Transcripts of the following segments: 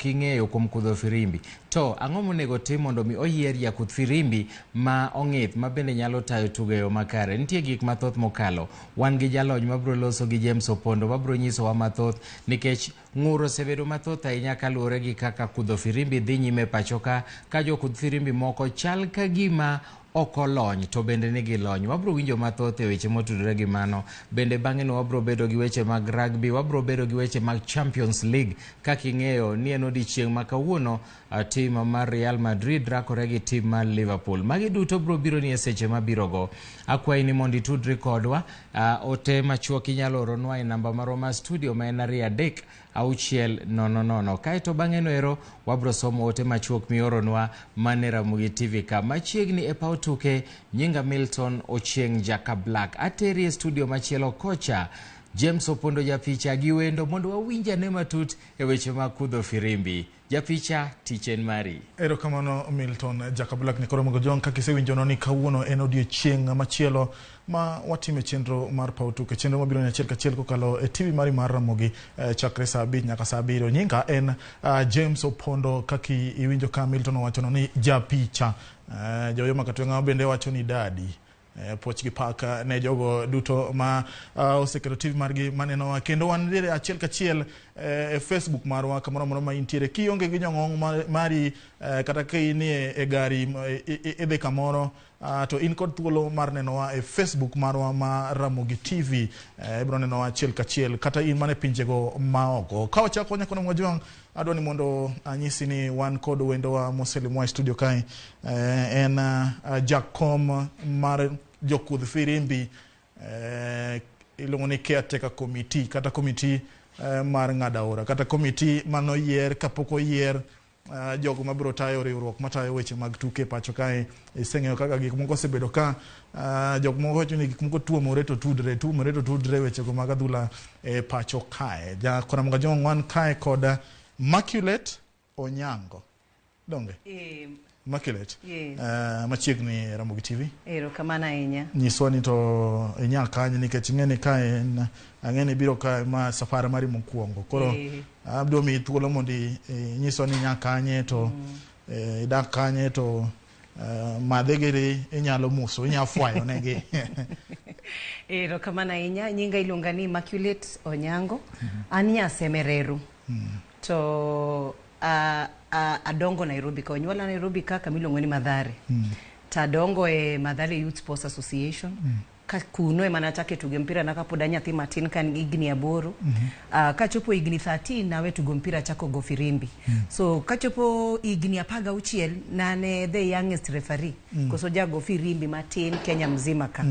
mok ing'eyo kuom kudho firimbi? To ang'o monego tim mondo mi oyier jakudh firimbi ma ong'ith ma bende nyalo tayo tugo e yo makare? Nitie gik mathoth mokalo. Wan gi jalony mabiro loso gi James Opondo mabiro nyisowa mathoth nikech ng'ur osebedo mathoth ahinya kaluwore gi kaka kudho firimbi dhi nyime e pacho ka, ka jokudh firimbi moko chal ka gima ok olony to bende nigi lony. Wabiro winjo mathoth e weche motudore gi mano. Bende bang'e no wabiro bedo gi weche mag rugby, wabiro bedo gi weche mag Champions League. Kaka ing'eyo ni en odiechieng' ma kawuono tim mar Real Madrid rakore gi tim mar Liverpool. Magi duto biro biro ni e seche mabiro go. Akwayi ni mondo itudri kodwa. Ote machuok inyalo oronwa e namba marwa mar studio ma en 2 3 6 0 0. Kaeto bang'e no ero wabro somo ote machuok mioronwa mane Ramogi TV ka. Machiegni e paw tuke, nyinga Milton Ochieng' Jaka Black. Ateri e studio machielo kocha. James Opondo japicha gi wendo mondo wawinj ane matut e weche mag kudho firimbi. Japicha, tich en mari. Erokamano Milton Jaka Black Nyakoro Jong kaka isewinjono ni kawuono en odiechieng' machielo ma watime chenro mar paw tuke, chenro mabiro ni achiel kachiel kokalo e TV mari mar Ramogi chakre saa 5 nyaka saa 7. Nyinga en James Opondo kaka iwinjo ka Milton owachono ni japicha. Joyoma Katweng'a bende wacho ni dadi. Puoch gi pak ne jogo duto ma oseketo TV margi manenowa kendo wan nitiere achiel kachiel e Facebook marwa kamoro amora ma intiere. Kionge gi jong'ong mari kata ka in e gari idhi kamoro to in kod thuolo mar nenowa e Facebook marwa ma Ramogi TV. Ibiro nenowa achiel kachiel kata in mana e pinjego maoko. Ka wachako nyakono Mwajwang', adwa ni mondo anyisi ni wan kod wendowa moselimowa e studio kae. En jakom mar jokudh firimbi iluongo ni caretaker committee kata committee mar ng'ado aora kata committee manoyier kapok oyier jogo mabiro tayo riwruok matayo weche mag tuke e pacho kae. Iseng'eyo kaka gik moko osebedo ka jok moko wacho ni gik moko tuomore to tudre, tuomore to tudre wechego mag adhula e pacho kae. Jakoramoga Jong wan kae kod Immaculate Onyango. Donge? Immaculate. Yes. Machiegni Ramogi TV. Erokamano ahinya. Nyiswa ni to inya kanye nikech ing'e ni kae en ang'e ni ibiro kae ma safar mari mokwongo. Koro abiro miyi thuolo mondo inyiswa ni inya kanye to idak kanye to madhe giri inyalo muso, inyalo fwayo negi. Erokamano ahinya. Nyinga iluonga ni Immaculate Onyango. An Nyasemereru. To adongo Nairobi ka. Onyuola Nairobi ka kama iluongo ni Mathare. To adongo e Mathare Youth Sports Association. Ka kuno ema nachake tugo mpira na kapod anyathi matin ka an gi higni 8. Kachopo higni 13 nawe tugo mpira achako go firimbi. So kachopo higni 16 nane the youngest referee. Koso jago firimbi matin Kenya mzima ka.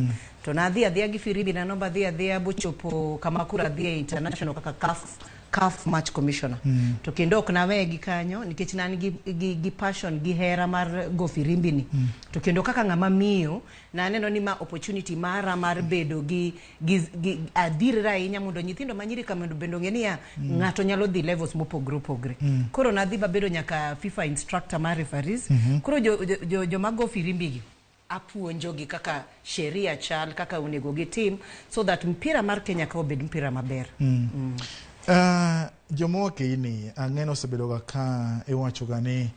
To nadhi adhiya gi firimbi na nomba dhi adhiya bochopo kama koro adhi e international kaka CAF match commissioner. To kendo ok nawegi kanyo nikech ne an gi passion gi hera mar go firimbi ni. To kendo kaka ng'ama miyo naneno ni ma opportunity mara mar bedo gi adhirra ahinya mondo nyithindo manyiri ka mondo bende ong'e niya ng'ato nyalo dhi levels mopogre opogre. Koro nadhi babedo nyaka FIFA instructor mar referees. Koro joma go firimbi gi apuonjogi kaka sheria chal, kaka onego gitim so that mpira mar Kenya ka obed mpira maber. Joma wakeini ang'e ni osebedo ga ka iwacho ga ni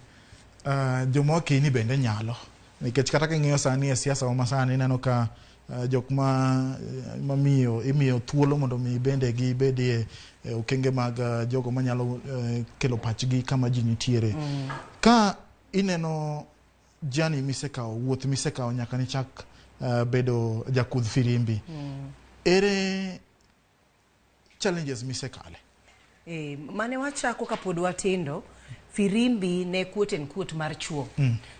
joma wakeini bende nyalo nikech kata king'iyo sani e siasa wa masani ineno ka jok ma mamiyo imiyo thuolo mondo mi bende gibedie e okenge mag jogo manyalo kelo pachgi kama ji nitiere. Ka ineno journey misekawo, wuoth misekawo nyaka nichak bedo jakudh firimbi, ere challenges misekale? Mane wachako kapod watindo, firimbi ne quote and quote mar chuo.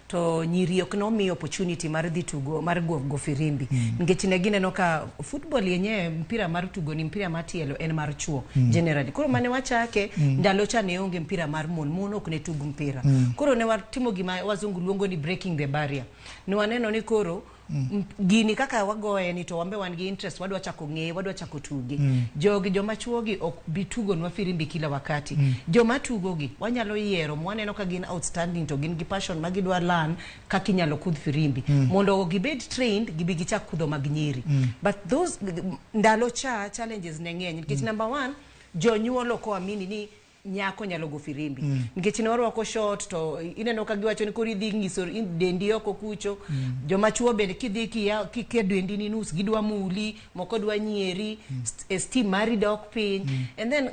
To nyiri ok nomi opportunity mar dhi tugo mar go firimbi. Nikech ne gineno ka football yenyewe mpira mar tugo ni mpira mar tielo en mar chuo generally. Koro mane wachake ndalo cha ne onge mpira mar mon, mon ok ne tug mpira. Koro ne watimo gima wazungu luongo ni breaking the barrier. Ne waneno ni koro gini kaka wagoye ni to wambe wan gi interest, wadwa chako ng'eye, wadwa chako tuge. Jogi joma chuo gi ok bi tugonwa firimbi kila wakati. Joma tugo gi wanyalo yiero mwaneno ka gin outstanding to gin gi passion ma gidwa learn kaka inyalo kudh firimbi. Mondo gibed trained gibi gichak kudho mag nyiri. But those ndalo cha challenges ne ng'eny nikech number one jonyuol ok oamini ni nyako nyalo go firimbi nikech ne warwako short to ineno ka giwacho ni koro idhi ng'iso dendi oko kucho. Joma chuo bende kidhi kikia dendi ni nus gidwa muli moko dwa nyieri, esteem mari dok piny. And then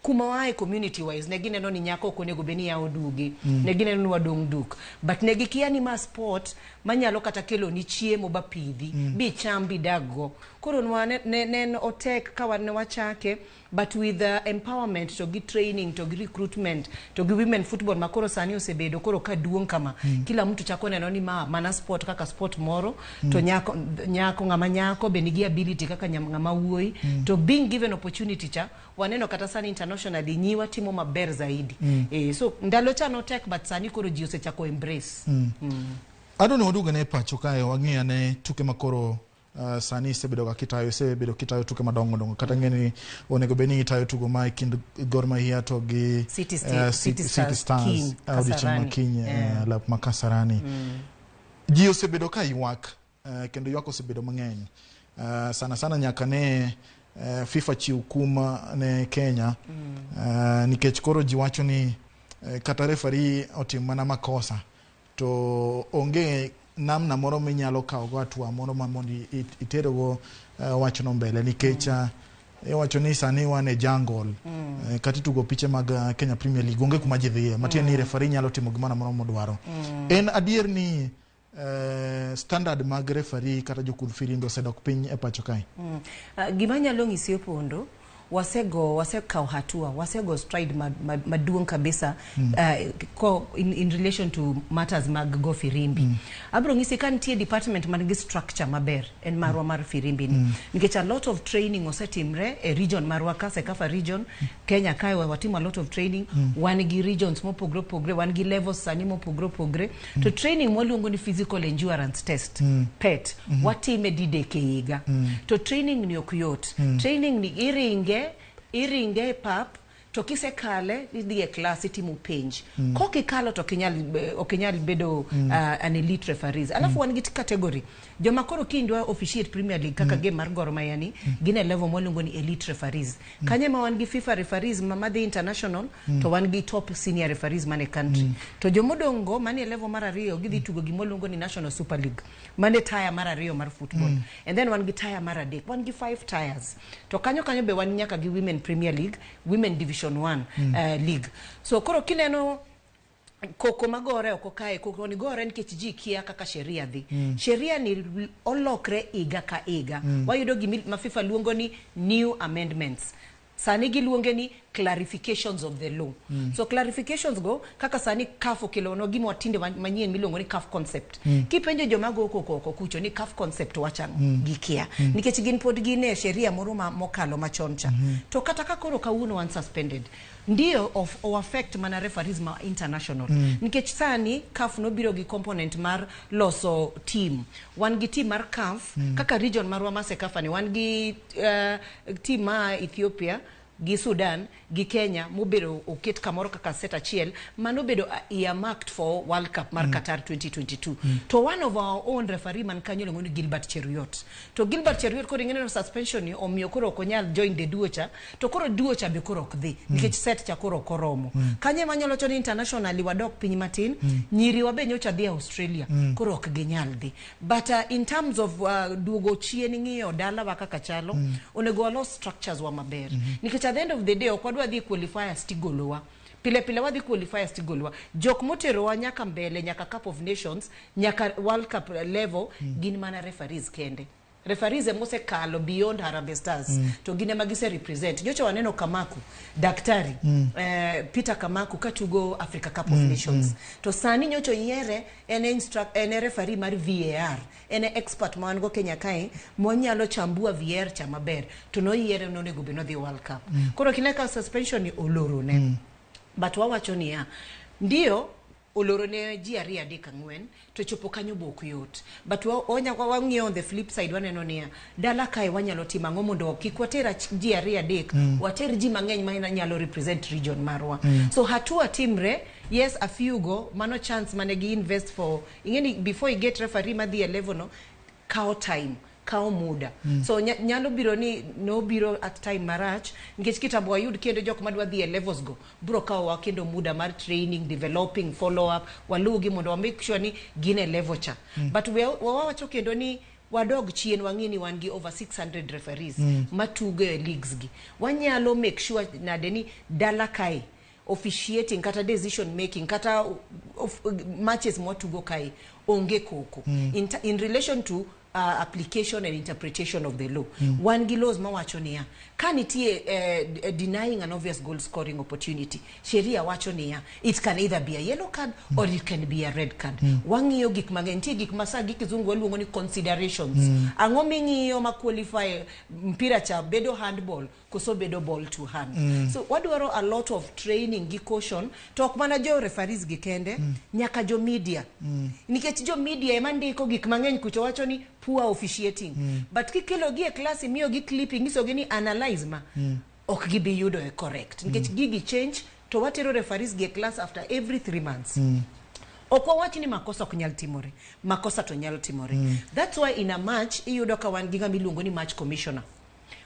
kuma wae community wise ne gineno ni nyako ok onego bed ni yawo duge, ne gineno ni wadong' duk, but ne gikia ni ma sport manyalo kata kelo ni chiemo ba pidhi bicham bidag go. Koro nwa ne en otek ka wan ne wachake, but with the empowerment to gi training to gi recruitment to gi women football ma koro sani osebedo koro ka duong' kama, kila mtu chako neno ni ma mana sport kaka sport moro to nyako ng'ama nyako be nigi ability kaka ng'ama wuoyi to being given opportunity cha waneno kata sani internationally nyiwa timo maber zaidi. So ndalo cha notek, but sani koro ji osechako embrace. Adwa ni waduog ane pacho kae wang'i ane tuke makoro sani isebedo ga kitayo, isebedo kitayo tuke madongo dongo, kata ng'e ni onego bed ni itayo tugo ma e kind Gor Mahia to gi City City Stars, Stars Kiny, odiochieng' ma Kasarani. kiny lap ma Kasarani. Ji osebedo ka ywak kendo ywak osebedo mang'eny sana sana nyaka ne FIFA chiw kum ne Kenya nikech koro ji wacho ni kata referee otim mana makosa to onge namna moro minyalo kawo go hatua moro ma mondo itergo wachno mbele nikech iwacho ni sani wan e jungle kata itugo piche mag Kenya Premier League onge kuma ji dhiye matiende ni referee nyalo timo gimoro amora modwaro. En adier ni standard mag referee kata jokudh firimbi osedok piny e pacho kae? Gima nyalo ng'isi Opondo, wasego wasekawo hatua, wasego stride maduong' kabisa in relation to matters mag go firimbi. Abro ng'isi ka nitie department man gi structure maber en marwa mar firimbi ni nikech a lot of training osetimre e region marwa ka CECAFA region Kenya kae watimo a lot of training. Wan gi regions mopogre opogre, wan gi levels sani mopogre opogre to training mwaluongo ni physical endurance test, PET, watime didek e higa to training ni ok yot. Training ni iringe iringe e pap to kisekale idhi e klas itimo penj kokikalo to ok inyal bedo an elite referees. Alafu wan gi category joma koro kindwa officiate Premier League kaka game mar Gor Mahia ni gin e level mwaluongo ni elite referees. Kanyo ema wan gi FIFA referees ma madhi international to wan gi top senior referees mane country to jomodong' go manie level mar ariyo gidhi tugo gima ni National Super League mane tier mar ariyo mar football. And then wan gi tier mar adek, wan gi five tiers to kanyo kanyo be wan nyaka gi Women Premier League, Women Division 1 league. So koro kineno koko magore oko kae, koko ni gore nikech ji kia kaka sheria dhi. Sheria ni olokre higa ka higa. Wayudo gimi ma FIFA luongo ni new amendments, sani giluonge ni clarifications of the law. So clarifications go kaka sani CAF okelonwa gima watinde manyien miluongo ni CAF concept. Kipenjo joma go koko oko kucho ni CAF concept wachang'o, gikia nikech gin pod gin e sheria moro ma mokalo machon cha. To kata ka koro kawuono wan suspended ndio of o affect mana referees ma international nikech sani CAF nobiro gi component mar loso team. Wan gi team mar CAF kaka region marwa ma CECAFA ni wan gi team ma Ethiopia gi Sudan gi Kenya mobedo oket kamoro kaka set achiel mano bedo earmarked for World Cup mar Qatar 2022. To one of our own referee man kanyo iluongo ni Gilbert Cheruiyot. To Gilbert Cheruiyot koro ing'e ni suspension ni omiyo koro ok onyal join the duo cha to koro duo cha be koro ok dhi nikech set cha koro ok oromo. Kanyo ema anyalo wacho ni internationally wadok piny matin. Nyiriwa be nyocha dhi Australia koro ok ginyal dhi. But in terms of duogo chien ng'iyo dalawa kaka chalo, onego walos structures wa maber nikech at the end of the day ok wadwa dhi qualifiers tigolowa pile pile, wadhi qualifiers tigolowa. Jok moterowa nyaka mbele, nyaka Cup of Nations, nyaka World Cup level gin mana referees kende. Referees emosekalo beyond Harambee Stars to gin ema gise represent. Nyocha waneno Kamaku daktari Peter Kamaku katugo Africa Cup of Nations to sani nyocha oyiere en e en e referee mar VAR, en e expert ma wan go Kenya kae monyalo chambua VAR cha maber to noyiere nonego bed nodhi World Cup. Koro kine ka suspension ni olorone but wawacho niya ndio oloro ne ji ariyo adek ang'wen to chopo kanyo be ok yot, but wang'iyo on the flip side waneno niya dala kae wanyalo timo ang'o mondo kik water ji ariyo adek water ji mang'eny ma nyalo represent region marwa. So hatua timre, yes, a few go mano chance mane gi invest for ing'eni before you get referee madhi e level no kawo time. Kawo muda. So nyalo biro ni nobiro at time marach, nikech kitambo wayud kendo jok madwa dhi e levels go, bro kawowa kendo muda mar training, developing, follow up, waluwgi mondo wa make sure ni gin e level cha. But wawacho kendo ni wadog chien, wang'i ni wan gi over 600 referees matugo e leagues gi. Wanyalo make sure nade ni dala kae officiating kata decision making kata of, matches mwatugo kae onge koko in relation to application and interpretation of the law. Wan gi laws mawacho niya, ka nitie denying an obvious goal scoring opportunity, sheria wacho niya, it can either be a yellow card or it can be a red card. Wang'iyo gik mang'eny. Nitie gik ma sa gi kizungu waluongo ni considerations. Ang'o ming'iyo ma qualify mpira cha bedo handball koso bedo ball to hand? So wadwaro a lot of training gi caution, to ok mana jo referees gi kende, nyaka jo media, nikech jo media ema ndiko gik mang'eny kucho, wacho ni poor officiating. But kikelo gi e class, imiyo gi clipping, nyisogi ni analyze ma, ok gibi yudo e correct, nikech gigi change. To watero referees gi e class after every 3 months. Ok wawach ni makosa ok nyal timore, makosa to nyalo timore. That's why in a match iyudo ka wan gi ng'ama iluongo ni match commissioner.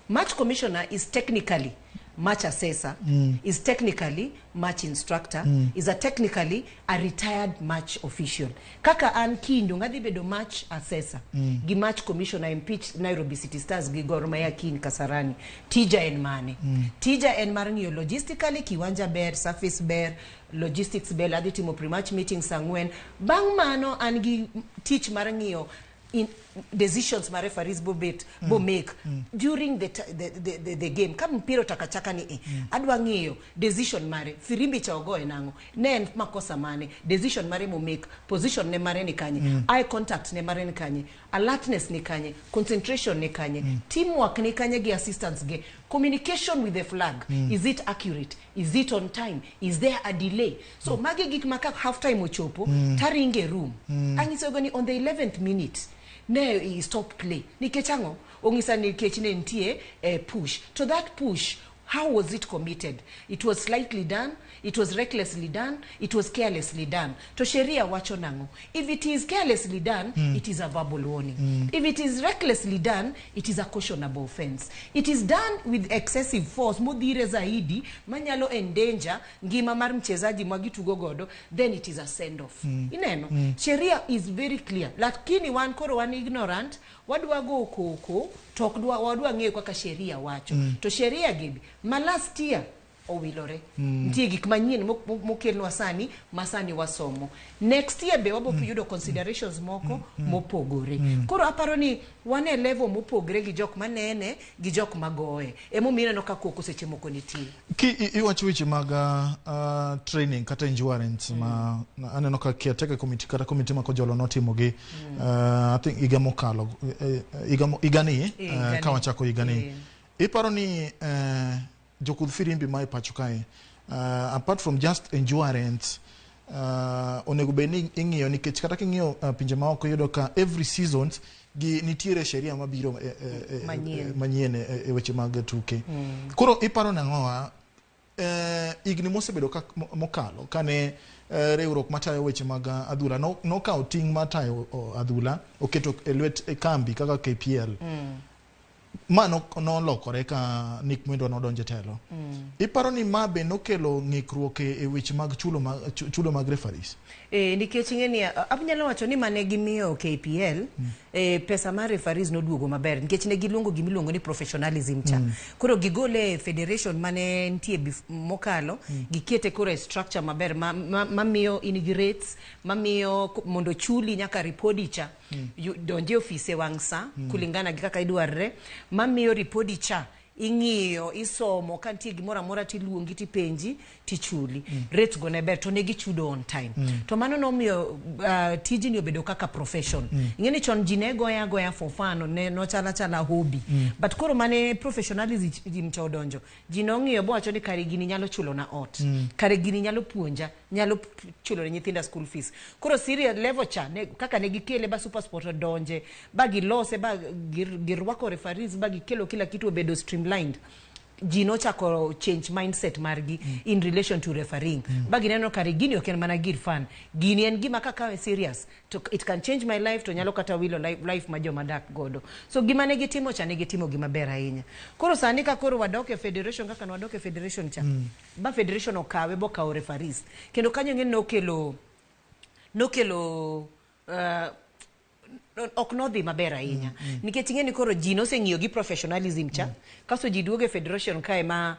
Match commissioner is technically match assessor, is technically match instructor, is a technically a retired match official. Kaka an kinyo ngadhi bedo match assessor gi match commissioner e mpich Nairobi City Stars gi Gor Mahia kiny Kasarani. Tija en mane? Tija en mar ng'iyo logistically kiwanja ber, surface ber, logistics ber. Adhi timo pre-match meeting saa 4. Bang' mano an gi tich mar ng'iyo in decisions ma referees bo bet bo make during the game. Ka mpira otakachaka ni e adwa ng'iyo decision mare, firimbi cha ogoye nang'o, ne en makosa mane, decision mare mo make, position ne mare ni kanye, eye contact ne mare ni kanye, alertness ni kanye, concentration ni kanye, teamwork ni kanye gi assistance ge, communication with the flag, is it accurate, is it on time, is there a delay? So magi gik ma ka half time ochopo, taringe room, anyisogo ni on the 11th minute ne i stop play nikech ang'o? Ong'isa ni nikech ne nitie push. To that push, how was it committed? It was slightly done, it was recklessly done, it was carelessly done? To sheria wacho nang'o? If it is carelessly done, it is a verbal warning. If it is recklessly done, it is a cautionable offense. It is done with excessive force modhire zaidi manyalo endanger ngima mar mchezaji magitugo godo, then it is a send off. Ineno, sheria is very clear, lakini wan koro wan ignorant, wadwa go koko to ok wadwa ng'eyo kaka sheria wacho. To sheria gibi ma last year owilore. Nitie gik manyien mokelnwa sani ma sani wasomo. Next year be wabo yudo considerations moko mopogore. Koro aparo ni wan e level mopogre gi jok manene gi jok magoye. Emomiyo ineno ka koko seche moko nitie. Ki iwacho weche mag training kata endurance ma aneno ka caretaker committee kata committee ma Kojolo notimo gi I think higa mokalo, higa ni Higani. Ka wachako higa ni, iparo ni jokudh firimbi ma e pacho kae, apart from just endurance, onego bed ni ing'iyo, nikech kata king'iyo pinje maoko, iyudo ka every seasons gi nitiere sheria mabiro Manyien. Manyien e weche mag tuke. Koro iparo nang'owa higni mosebedo ka mokalo kane riwruok matayo weche mag adhula nokawo ting' mar tayo adhula oketo e lwet e kambi kaka KPL, ma nolokore ka Nick Mwendwa nodonjo e telo. Iparo ni ma be nokelo ng'ikruok e weche mag chudo mag referees? E, nikech ing'e ni anyalo wacho ni mane gimiyo KPL pesa mar referees noduogo maber, nikech ne giluongo gimiluongo ni professionalism cha. Koro gigole e federation mane nitie mokalo, gikete koro e structure maber mamiyo in gi rates mamiyo mondo chuli nyaka ripodi cha donje ofise e wang' sa kulingana gi kaka idwarre, mamiyo ripodi cha ing'iyo, isomo, ka nitie gimoro amora tiluongi, tipenji, tichuli. Rates go ne ber to ne gichudo on time. To mano nomiyo tijni obedo kaka profession. Ing'e ni chon ji ne goya agoya for fun, ne nochalo achala hobby. But koro mane professionalism cha odonjo, ji nong'iyo bowacho ni kare gini nyalo chulo na ot, kare gini nyalo puonja, nyalo chulo ne nyithinda school fees. Koro serious level cha ne, kaka ne gikele ba SuperSport odonje ba gilose ba girwako referees ba gikelo kila kitu obedo streamlined. ji nochako change mindset margi in relation to refereeing ba gineno kare gini ok en mana gir fun, gini en gima kakawe serious to it can change my life, to nyalo kata wilo life ma joma dak godo. So gima ne gitimo cha, ne gitimo gima ber ahinya. Koro sani ka koro wadok e federation, kaka nwadok e federation cha ba federation okawe bokawo referees kendo kanyo, ng'e nokelo ok nodhi maber ahinya nikech ing'e ni koro ji noseng'iyo gi professionalism cha kaso ji duogo e federation kae ma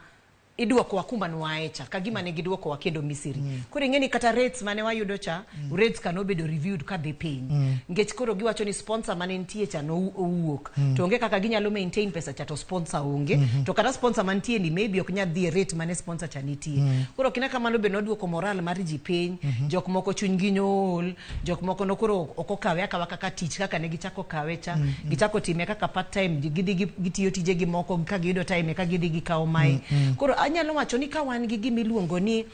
iduokowa kuma nwae cha ka gima ne giduokowa kendo Misri. Koro ing'e ni kata rates mane wayudo cha, rates ka nobedo reviewed kadhi piny nikech koro giwacho ni sponsor mane nitie cha no owuok to onge kaka ginyalo maintain pesa cha to sponsor onge to kata sponsor mantie ni maybe ok nyal dhi e rate mane sponsor cha nitie. Koro kina kamano be noduoko moral mar ji piny. Jok moko chunygi nool, jok moko no koro ok okawe akawa kaka tich kaka ne gichako kawe cha. Gichako time kaka part time, gidhi gitiyo tijegi moko ka giyudo time ka gidhi gikawo mae. Koro anyalo wacho ni ka wan gi gimiluongo ni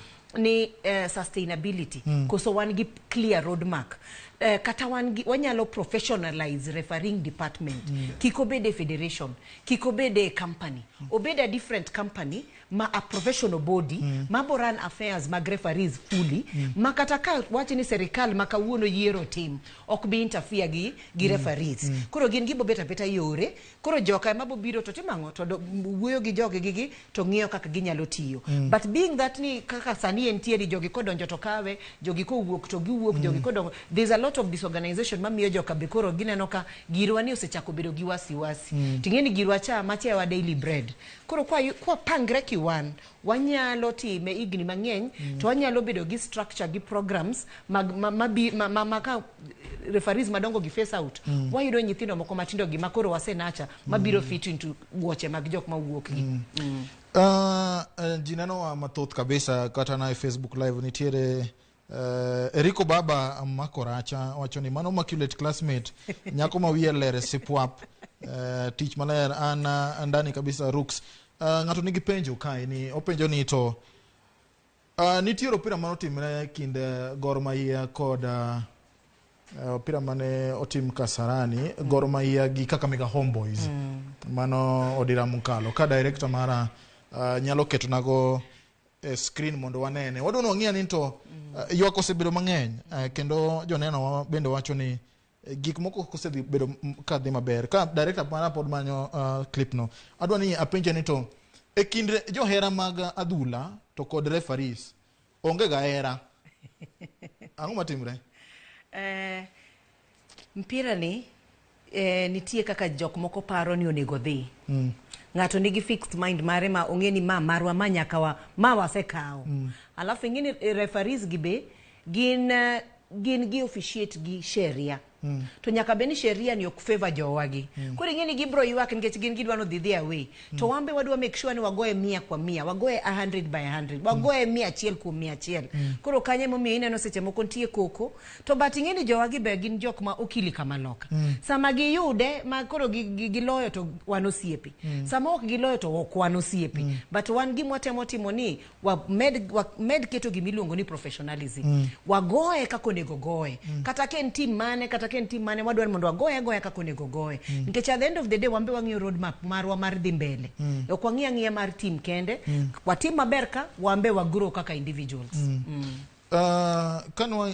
sustainability koso wan gi clear roadmap, kata wan gi, wanyalo professionalize refereeing department. Kik obed e federation, kik obed e company, obed a different company ma a professional body ma bo run affairs mag referees fully ma kata ka wach ni serikal ma kawuono yiero tim ok bi interfere gi referees. Koro gin gibo bet abeta yore. Koro joka ema bobiro to timo ang'o to wuoyo gi jogi gi to ng'iyo kaka ginyalo tiyo. But being that ni kaka sani entie ni jogi kodonjo to kawe, jogi kowuok to giwuok, jogi kodongo, there's a lot of disorganization mamiyo joka be koro gineno ka girwa ni osechako bedo gi wasiwasi. Ting'e ni girwa cha macha wa daily bread. Koro kwa pangre kiwan wanyalo time higni mang'eny to wanyalo bedo gi structure gi programs mag ma ka referees madongo gi face out wayudo nyithindo moko matindo gi ma koro wasenacha mabiro fit into wuoche mag jok mawuok gi. Ji nenowa mathoth kabisa kata na e Facebook Live nitiere Eriko Baba Makoracha wacho ni mano Immaculate classmate, nyako ma wiye ler sipwap, tich maler an ndani kabisa rooks. Ng'ato nigi penjo kae ni openjo ni to nitiere opira manotimre kind Gor Mahia kod opira mane otim Kasarani, Gor Mahia gi Kakamega Homeboys. Mano odira mokalo ka director mara nyalo ketonago e screen mondo wanene. Wadwa ni wang'e ni to ywak osebedo mang'eny kendo joneno bende wacho ni gik moko ok osedhi bedo kadhi maber. Ka director mara pod manyo clip no, adwa ni apenje ni to e kind johera mag adhula to kod referees onge ga hera, ang'o matimre? Mpira ni nitie kaka jok moko paro ni onego dhi. Ng'ato nigi fixed mind mare ma ong'e ni ma marwa ma nyaka wa ma wasekawo. Alafu ing'e ni referees gi be gin gin gi officiate gi sheria. To nyaka bed ni sheria ni ok favor jowagi. Koro ing'e ni gibro ywak nikech gin gidwa ni odhi their way. To wan be wadwa make sure ni wagoye 100%, wagoye 100 by 100, wagoye 100%. Koro kanyo emomiyo ineno seche moko nitie koko. To but ing'e ni jowagi be gin jok ma okili kama loka. Sama giyude ma koro giloyo to wan osiepe. Sama ok giloyo to ok wan osiepe. But wan gima watemo timo ni wamed keto gimiluongo ni professionalism. Wagoye kaka onego goye. Kata ka en team mane, kata ka en team mane, wadwaro mondo wagoye agoya kaka onego goye. Nikech at the end of the day wan be wang'iyo roadmap marwa mar dhi mbele. Ok wang'i ang'iya mar team kende. Watim maber ka wan be wa grow kaka individuals. Kanwa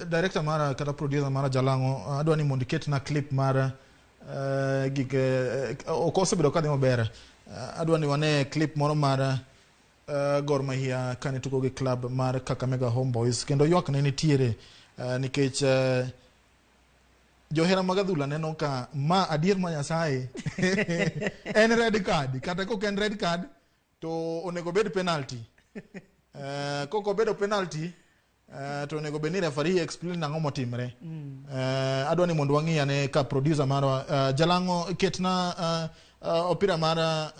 director mara kata producer mara Jalang'o, adwa ni mondo iketna clip mar gik ok osebedo kadhi maber. Adwa ni wane clip moro mar Gor Mahia kane tugo gi club mar Kakamega Homeboys kendo ywak ne nitiere nikech johera mag adhula neno ka ma adier ma Nyasaye en red card, kata kok en red card to onego bed penalty. Kok obedo penalty to onego bed ni referee explain ang'o motimre. Adwa ni mondo wang'i ane ka producer marwa Jalang'o ketna opira mar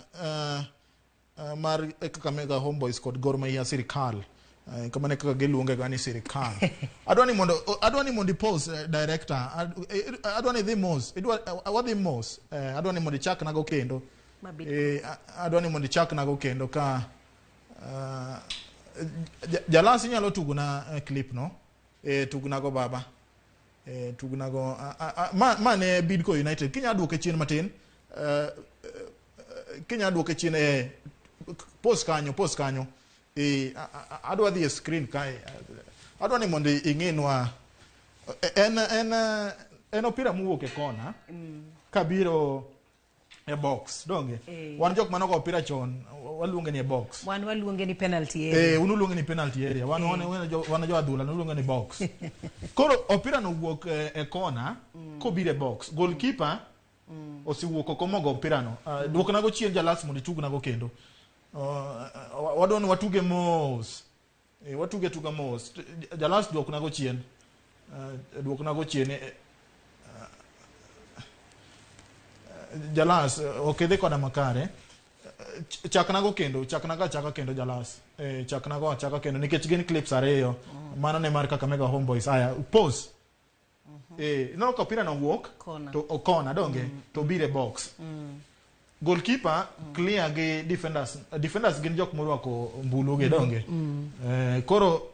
Kakamega Homeboys kod Gor Mahia sirikal. Kamano e kaka giluonge ga ni sirikal. Adwa ni mondo ipause, director. Adwa ni idhi mos. Wadhi mos. Adwa ni mondo ichak nago kendo. Mabit. Adwa ni mondo ichak nago kendo ka Jalas inyalo tugona clip no. Tugnago baba. Tugnago ma ne Bidco United. Kinya duoke chien matin. Kinya duoke chien. Pause kanyo, pause kanyo. E, adwa dhi e screen kae. Adwa ni mondo ing'inwa en opira mowuok e kona kabiro e box donge wan jok manogo opira chon waluonge ni e box. Wan waluonge ni penalty area. Un uluonge ni penalty area, wan jo adhula nuluonge ni box. Koro opira no wuok e kona kobiro e box, goalkeeper osewuok oko mogo opira no. Duoknago chien jalas mondo itugnago kendo. Wadwa ni watuge mos. Watuge tuga mos. Jalas duoknago chien. Duoknago chien. Jalas ok idhi koda makare. Chaknago kendo, chaknago achaka kendo jalas. Chaknago achaka kendo nikech gin clips ariyo. Mano ne mar Kakamega Homeboys. Aya, pause. Ineno ka opira no wuok to okona donge to biro e box. Goalkeeper clear gi defenders. Defenders gin jok morwako mbulu gi donge. Koro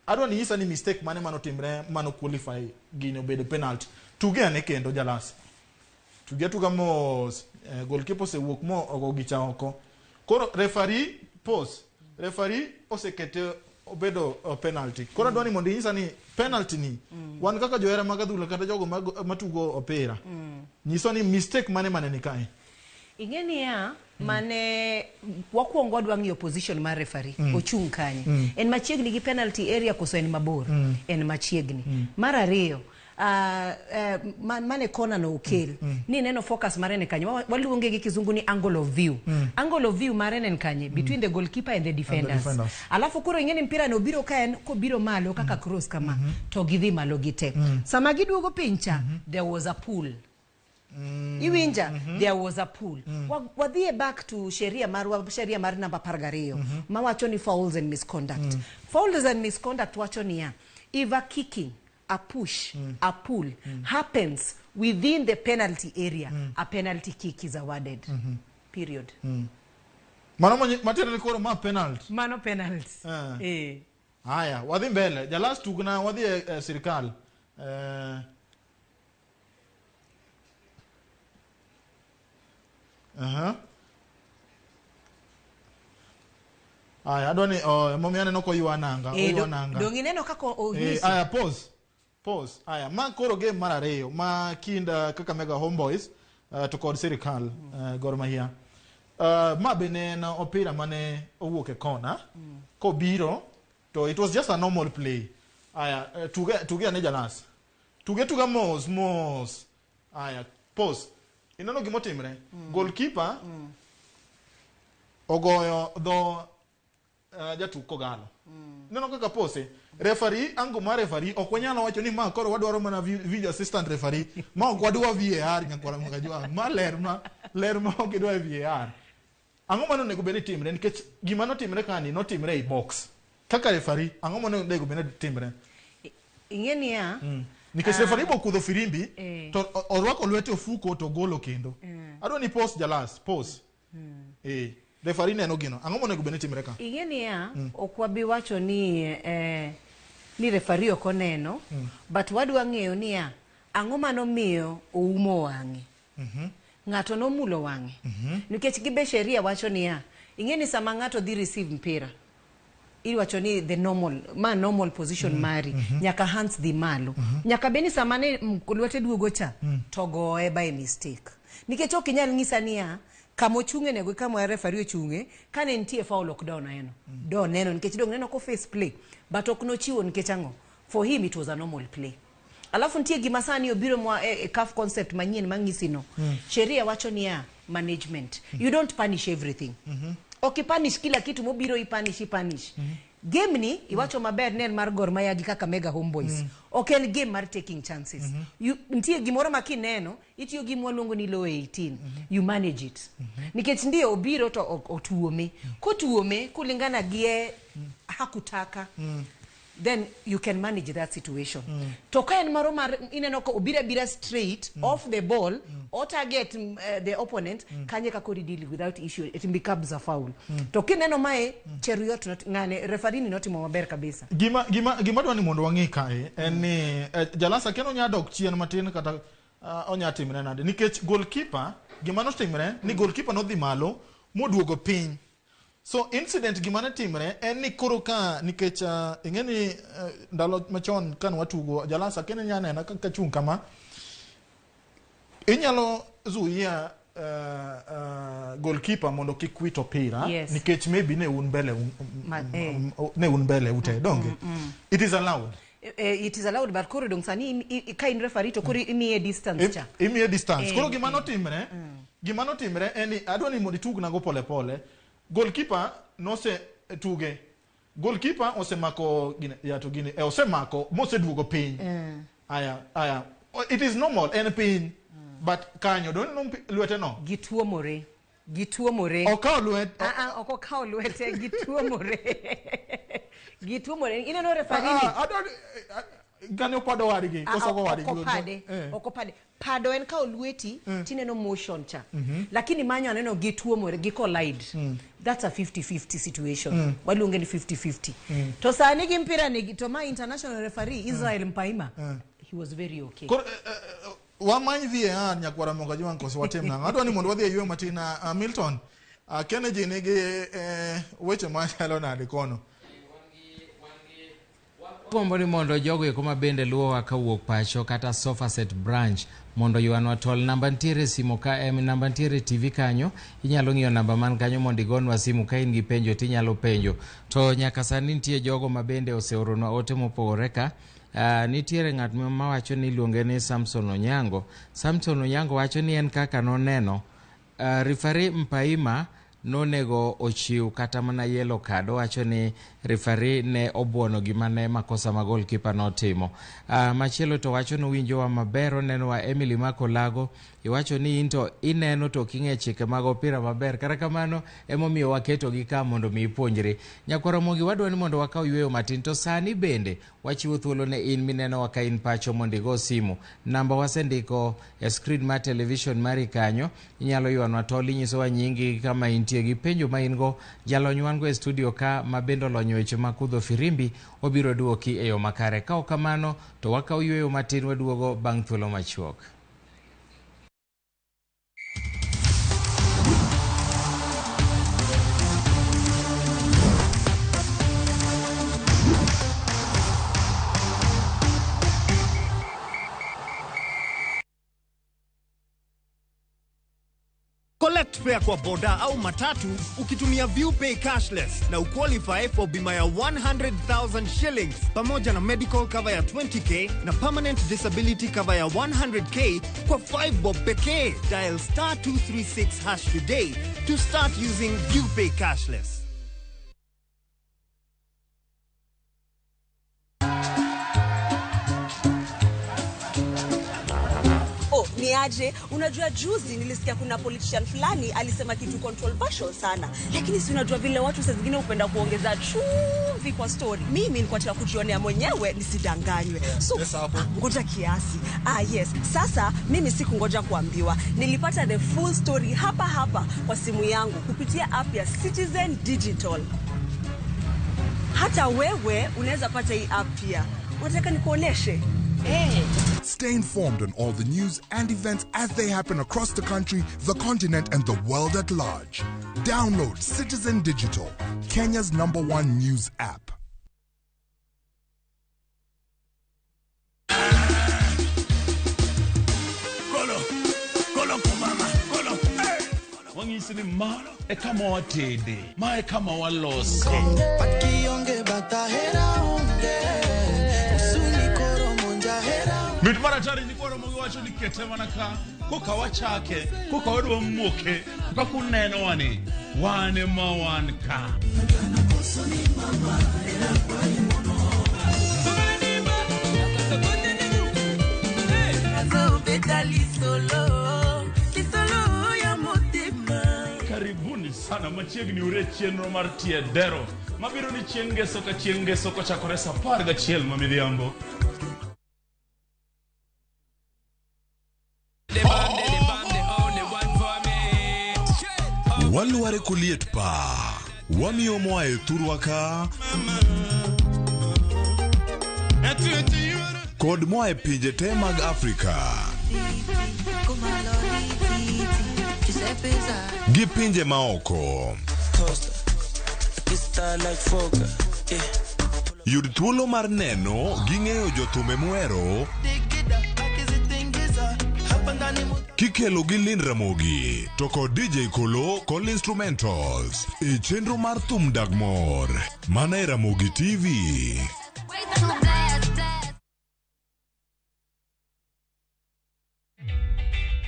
adwa ni nyisa ni mistake mane manotimre mano qualify gini obedo penalty. Tuge ane kendo jalas. Tuge tuga mos. Goalkeeper osewuok mo ogo gicha oko. Koro referee pause. Referee osekete obedo penalty. Koro adwa ni mondo inyisa ni penalty ni wan kaka johera mag adhula kata jogo matugo opira. Nyiswa ni mistake mane mane ni kae. Ing'e niya, mane wakwongo wadwa ng'iyo position mar referee ochung' kanye. En machiegni gi penalty area koso en mabor? En machiegni. Mar ariyo, mane kona no okel ni neno focus mare ne kanye. Waluonge gi kizungu ni angle of view. Angle of view mare ne en kanye? Between the goalkeeper and the defenders. Defenders. Alafu koro ing'e ni mpira no biro ka en kobiro malo kaka cross kama to gidhi malo gite. Sama giduogo piny cha, there was a pull. Iwinja? There was a pull. Wadhiye back to sheria marwa, sheria mar namba 12 mawacho ni fouls and misconduct. Fouls and misconduct wacho niya, if a kicking, a push, a pull happens within the penalty area, a penalty kick is awarded. Period. Mano matiende ni koro ma penalty. Mano penalty. Haya, wadhi mbele. Jalas tugna wadhi e sirikal. Aya, adwa ni emomiyo aneno koywa nanga, oywa nanga. Dong ineno kaka onyisi. Aya, pause. Pause. Aya, ma koro game mar ariyo ma kind Kakamega Homeboys to kod sirikal Gor Mahia. Ma be ne en opira mane owuok e kona kobiro to it was just a normal play. Aya, tuge ane jalas. Tuge tuga mos mos. Aya, pause. Ineno gima otimre? Goalkeeper ogoyo dho jatuk Kogalo. Ineno kaka pose? Referee, ango mar referee, ok wanyal wacho ni ma koro wadwaro mana video assistant referee. Ma ok wadwa VAR nyakwara Mwakajwang'. Ma ler ma ok idwa VAR. Ang'o mane onego bed ni timre? Nikech gima notimre kani notimre ei box. Kaka referee, ang'o mane onego bed ni timre? Ing'e niya, Nikech referee bo kudho firimbi to orwako lwete ofuko to golo kendo. Adwa ni pause jalas, pause. Referee neno gino. Ang'o monego bed ni timre ka? Ing'e niya, ok wabi wacho ni referee ok oneno, but wadwa ng'eyo niya, ang'o manomiyo oumo wang'e? Ng'ato nomulo wang'e. Nikech gibe sheria wacho niya, ing'e ni sama ng'ato dhi receive mpira, iwacho ni the normal, ma normal position mari, nyaka hands dhi malo. Nyaka bed ni sama ne lwete duogo cha, to goye by mistake. Nikech ok inyal nyisa niya, kama ochung'e nego kama referee ochung'e, kane nitie foul ok do neno. Do neno nikech dong neno ko face play, but ok nochiwo nikech ang'o? For him it was a normal play. Alafu nitie gima sani obiro mwa e CAF concept manyien mang'isi no. Sheria wacho niya, management. You don't punish everything. Ok ipunish kila kitu mobiro ipunish ipunish. Game ni iwacho maber ne en mar Gor Mahia gi Kakamega Homeboys. Ok en game mar taking chances. Nitie gimoro ma kineno itiyo gi mwaluongo ni low 18. You manage it. Nikech ndio obiro to otuome. Kotuome kulingana gi hakutaka. Then you can manage that situation. To ka en moro mar ineno ka obiro abira straight off the ball, or target the opponent, kanye ka kori deal without issue, it becomes a foul. To kineno mae, Cheruiyot not, ng'ane, referee ni notimo maber kabisa. Gima dwa ni mondo wang'e kae, en ni Jalasa kendo onya dok chien matin kata onya timre nade. Nikech goalkeeper, gima notimre, ni goalkeeper nodhi malo, moduogo piny. So incident gima ne timre en ni koro ka nikech ing'e ni ndalo machon kane watugo Jalasa kene nya nena ka chung' kama inyalo zuia goalkeeper mondo kik wit opira. Yes. Nikech maybe ne un mbele ne un mbele ute donge. It is allowed. It is allowed, but koro dong sani ka in referee to koro imiye distance cha. Imiye distance. Koro gima notimre en ni adwa ni mondo itug nago pole pole. Goalkeeper nose tuge. Goalkeeper osemako gine ya to gine osemako moseduogo piny. Aya. It is normal en piny. But kanyo don't know lwete no. Gituomore. Okawo lwet. Ok okawo lwete, gituomore. Gituomore. Ineno referee ni. Adwa kanyo pado wadgi, koso wadgi. Okopade. Pado en kawo lweti tineno motion cha. Lakini manyo aneno gituomore, gi collide. That's a 50-50 situation. Waluonge ni 50-50. To sani gi mpira ni to ma international referee Israel Mpaima. He was very okay. Wamany VAR nyakwara monga jwan koso watim nang'o. Adwa ni mondo wadhi e yweyo matin. Milton, Kennedy nigi weche machalo nade kono? Gombo ni mondo jogo eko ma bende luwowa kawuok pacho kata sofa set branch mondo ywanwa tol. Namba ntiere simu ka namba ntiere TV kanyo, inyalo ng'iyo namba man kanyo mondo igonwa simu ka in gi penjo tinyalo penjo. To nyaka sani nitie jogo ma bende oseoronwa ote mopogore ka. Nitiere ng'at mawacho ni iluonge ni Samson Onyango. Samson Onyango wacho ni en kaka noneno referee Mpaima nonego ochiw kata mana yellow card. Owacho ni referee ne obuono gima ne makosa ma goalkeeper notimo. Machielo to wacho ni winjowa maber, onenowa Emily Makolago. Iwacho ni in to ineno to ok ing'e chike mag opira maber. Kata kamano emomiyo waketogi ka mondo mi ipuonjri. Nyakwar Ramogi wadwa ni mondo wakaw yweyo matin, to sani bende wachiwo thuolo ne in minenowa ka in pacho mondo igo simu. Namba wasendiko e screen mar television mari kanyo, inyalo ywanwa tol inyisowa nyingi kama intie gi penjo ma in go. Jalony wan go e studio ka ma bende olonyo weche mag kudho firimbi obiro duoki e yo makare. Ka ok kamano to wakaw yweyo matin waduogo bang' thuolo machuok. Collect fare kwa boda au matatu ukitumia ViewPay cashless na uqualify for bima ya 100,000 shillings pamoja na medical cover ya 20k na permanent disability cover ya 100k kwa 5 bob pekee. Dial star 236 hash today to start using ViewPay cashless. Niaje, unajua juzi nilisikia kuna politician fulani alisema kitu controversial sana. Lakini si unajua vile watu saa zingine hupenda kuongeza chumvi kwa story. Mimi nilikuwa nataka kujionea mwenyewe nisidanganywe. So ngoja kiasi. Yes. Sasa mimi sikungoja kuambiwa. Nilipata the full story hapa hapa kwa simu yangu kupitia app ya Citizen Digital. Hata wewe unaweza pata hii app pia. Unataka nikuoneshe? Hey. Stay informed on all the news and events as they happen across the country, the continent, and the world at large. Download Citizen Digital, Kenya's #1 news app. Wang'isi ni ma e kama watede, ma e kama walose. Mit maratari ni kwaro mogi wacho ni kete mana ka, koka wachake, koka wadwa moke, koka kuneno wani, wane ma wan ka. Karibuni sana machiegni ure chenro mar tie dero. Mabiro ni chieng' ngeso ka chieng' ngeso kochakore saa 11 ma midhiambo. Walware kuliet pa wamiyo moa e thurwa ka kod moa e pinje te mag Afrika gi pinje maoko. Yud thuolo mar neno gi ng'eyo jothume muhero kikelo gi Lynn Ramogi to kod DJ Kolo kod Instrumentals e chenro mar Thum Dag Mor mana e Ramogi TV.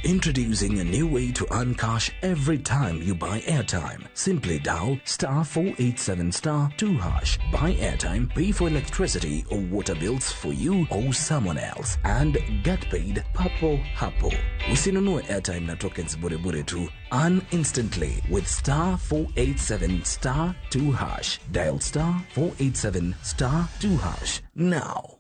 Introducing a new way to earn cash every time you buy airtime. Simply dial star 487 star 2 hash. Buy airtime, pay for electricity or water bills for you or someone else, and get paid papo hapo. Usinunue airtime na tokens bure bure tu. Earn instantly with star 487 star 2 hash. Dial star 487 star 2 hash now.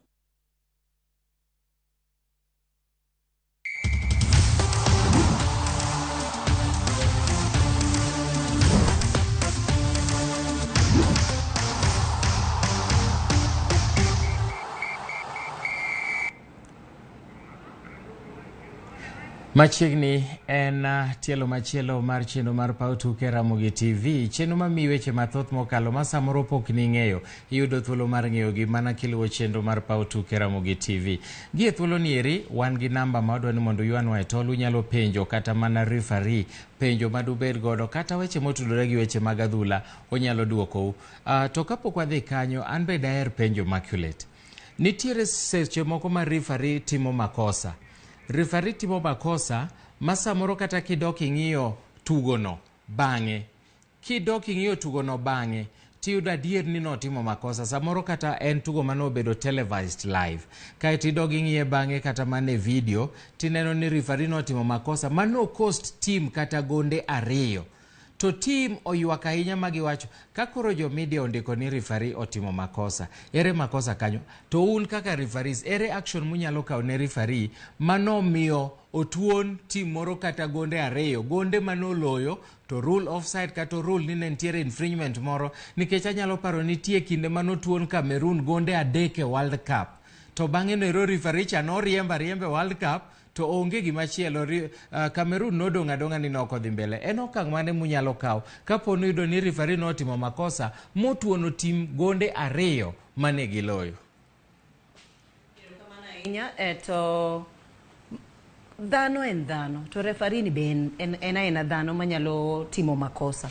Machiegni en tielo machielo mar chenro mar Paw Tuke Ramogi TV, chenro mamiyi weche mathoth mokalo ma samoro pok ning'eyo. Iyudo thuolo mar ng'eyogi mana kiluwo chenro mar Paw Tuke Ramogi TV. Gie thuolo ni eri, wan gi namba ma wadwa ni mondo uywanwa e tol, unyalo penjo kata mana referee, penjo madubed godo kata weche motudore gi weche mag adhula, onyalo duokou. To kapok wadhi kanyo, an be daher penjo Immaculate. Nitiere seche moko ma referee timo makosa. Referee timo makosa ma samoro kata kidok ing'iyo tugono bang'e, kidok ing'iyo tugono bang'e tiyudo adier ni notimo makosa. Samoro kata en tugo manobedo televised live, kaeto idog ing'iye bang'e kata mana e video tineno ni referee notimo makosa mano cost team kata gonde 2. To team oywak ahinya magiwacho ka koro jo media ondiko ni referee otimo makosa, ere makosa kanyo? To un kaka referees, ere action munyalo kawo ne referee manomiyo otuon team moro kata gonde 2, gonde manoloyo to rule offside kata rule ni ne nitiere infringement moro? Nikech anyalo paro nitie kinde manotuon Cameroon gonde 3 e World Cup, to bang'e no ero referee cha noriembo ariemba e World Cup to onge gimachielo. Cameroon nodong' adong'a ni nok odhi mbele. En okang' mane munyalo kawo kapo ni uyudo ni referee notimo makosa motuono team gonde 2 mane giloyo? Erokamano ahinya. To dhano en dhano, to referee ni be en aena dhano manyalo timo makosa.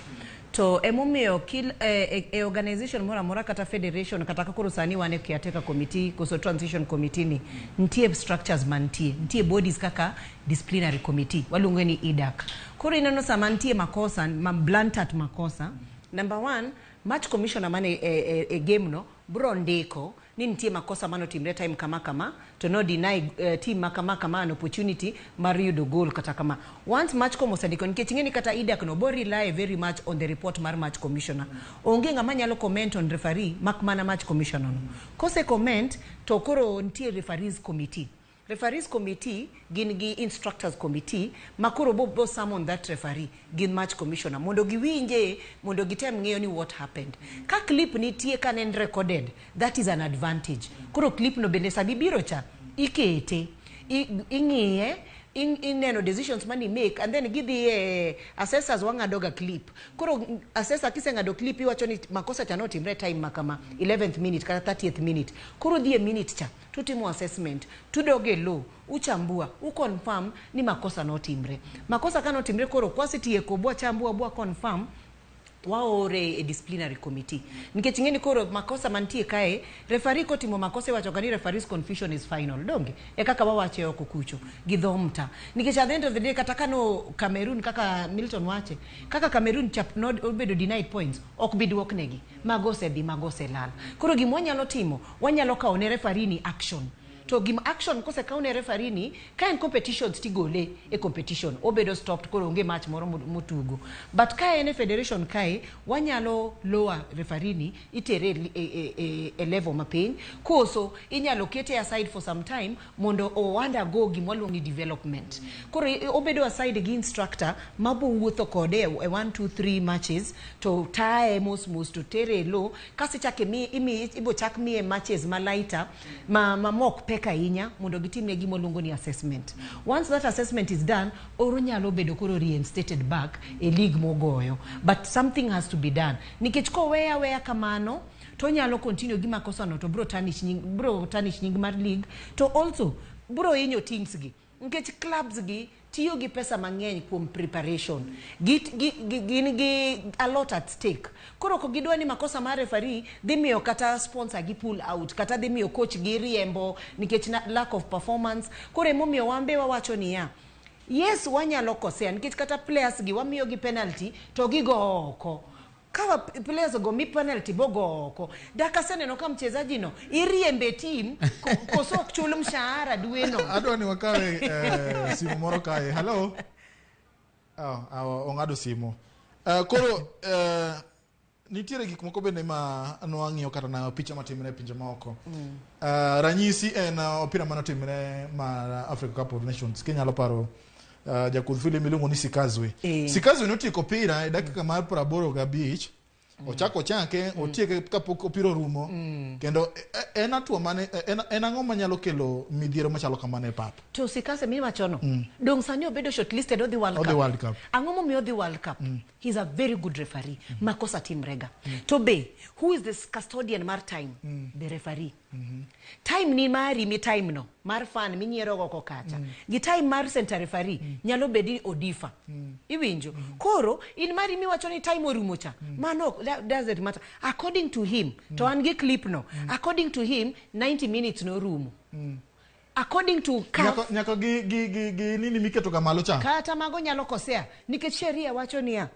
To emomiyo kil e organization moro amora kata federation, kata ka koro sani wan e caretaker committee koso transition committee ni, nitie structures mantie, nitie bodies kaka disciplinary committee waluongo ni IDAC. Koro ineno sama nitie makosa ma blatant makosa, number 1, match commissioner mane e game no bro ndiko ni nitie makosa manotimre time kama kama, to no deny team ma kama kama an opportunity mar yudo goal kata kama. Once match com osendiko, nikech ing'e ni kata IDAC no bo rely very much on the report mar match commissioner. Onge ng'ama nyalo comment on referee mak mana match commissioner no. Kose comment to koro nitie referees committee. Referees committee gin gi instructors committee ma koro bo summon that referee gin match commissioner mondo giwinje, mondo gitem ng'eyo ni what happened. Ka clip nitie ka ne en recorded, that is an advantage. Koro clip no bende sami biro cha ikete, ing'iye, ineno decisions mani make, and then gidhi e assessors wang'ado ga clip. Koro assessor kiseng'ado clip iwacho ni makosa cha notimre time makama 11th minute kata 30th minute. Koro dhi e minute cha tutimo assessment, tudoge low, uchambua, uconfirm ni makosa notimre. Makosa ka notimre koro kwasetieko bwa chambua bwa confirm, waore e disciplinary committee. Nikech ing'e ni koro makosa mantie kae, referee kotimo makosa iwacho ga ni referee's confusion is final. Donge? E kaka wawache oko kucho gi dho mta. Nikech at the end of the day kata kano Cameroon kaka Milton wache, kaka Cameroon chap no obedo denied points, ok bi duoknegi. Mago osedhi, mago oselal. Koro gima wanyalo timo, wanyalo kawo ne referee ni action. To gima action kosekaw ne referee ni, ka en competitions tigole e competition, obedo stopped, koro onge match moro motugo. But ka en e federation kae, wanyalo lower referee ni, itere e level mapiny, koso inyalo kete aside for some time mondo o undergo gima waluongo ni development. Koro obedo aside gi instructor mabo wuotho kode e 1 2 3 matches to tae mos mos to tere e low, kasi chake mi ibo chak miye matches ma lighter ma mok pek pek ahinya mondo gitimne gima luongo ni assessment. Once that assessment is done, oro nyalo bedo koro reinstated back e league mogoyo. But something has to be done. Nikech koweya aweya kamano, to onyalo continue gi makosa no to bro tarnish nying mar league to also bro hinyo teams gi. Nikech clubs gi tiyo gi pesa mang'eny kuom preparation. Gin gi a lot at stake. Koro ok gidwa ni makosa mar referee dhi miyo kata sponsor gi pull out, kata dhi miyo coach gi riembo nikech lack of performance. Koro emomiyo wan be wawacho niya, yes, wanyalo kosea nikech kata players gi wamiyo gi penalty to gigo oko. Kawa players go mi penalty bogo oko. Dak aseneno ka mchezaji no iriembe team koso ok chul mshahara dwe no. Adwa ni wakawe simu moro kae. Hello. Oh, ong'ado simu. Koro nitiere gik moko bende ma nwang'iyo kata na picha matimre e pinje maoko. Ranyisi en opira manotimre mar Africa Cup of Nations. Kinyalo paro jakudh filim miluongo ni Sikazwe. Sikazwe notieko opira e dakika mar 85. Ochako chake, otieke kapok opira orumo. Kendo en hatua mane, en ang'o manyalo kelo midhiero machalo kamano e pap? To Sikazwe miwachono, dong sani obedo shortlisted odhi World Odhi Cup. World Cup. Ang'o momiyo odhi World Cup? He's a very good referee. Makosa timrega. To be, who is the custodian mar time? The referee. Time ni mari mi time no, mar fan minyiero go kacha. Gi time mar center referee nyalo bedi odifa. Iwinjo? Koro in mari miwacho ni time orumo cha. Mano that doesn't matter. According to him, to an gi clip no. According to him, 90 minutes norumo. According to CAF, Nyaka gi nini miketo ga malo cha. Kata mago nyalo kosea nikech sheria wacho niya,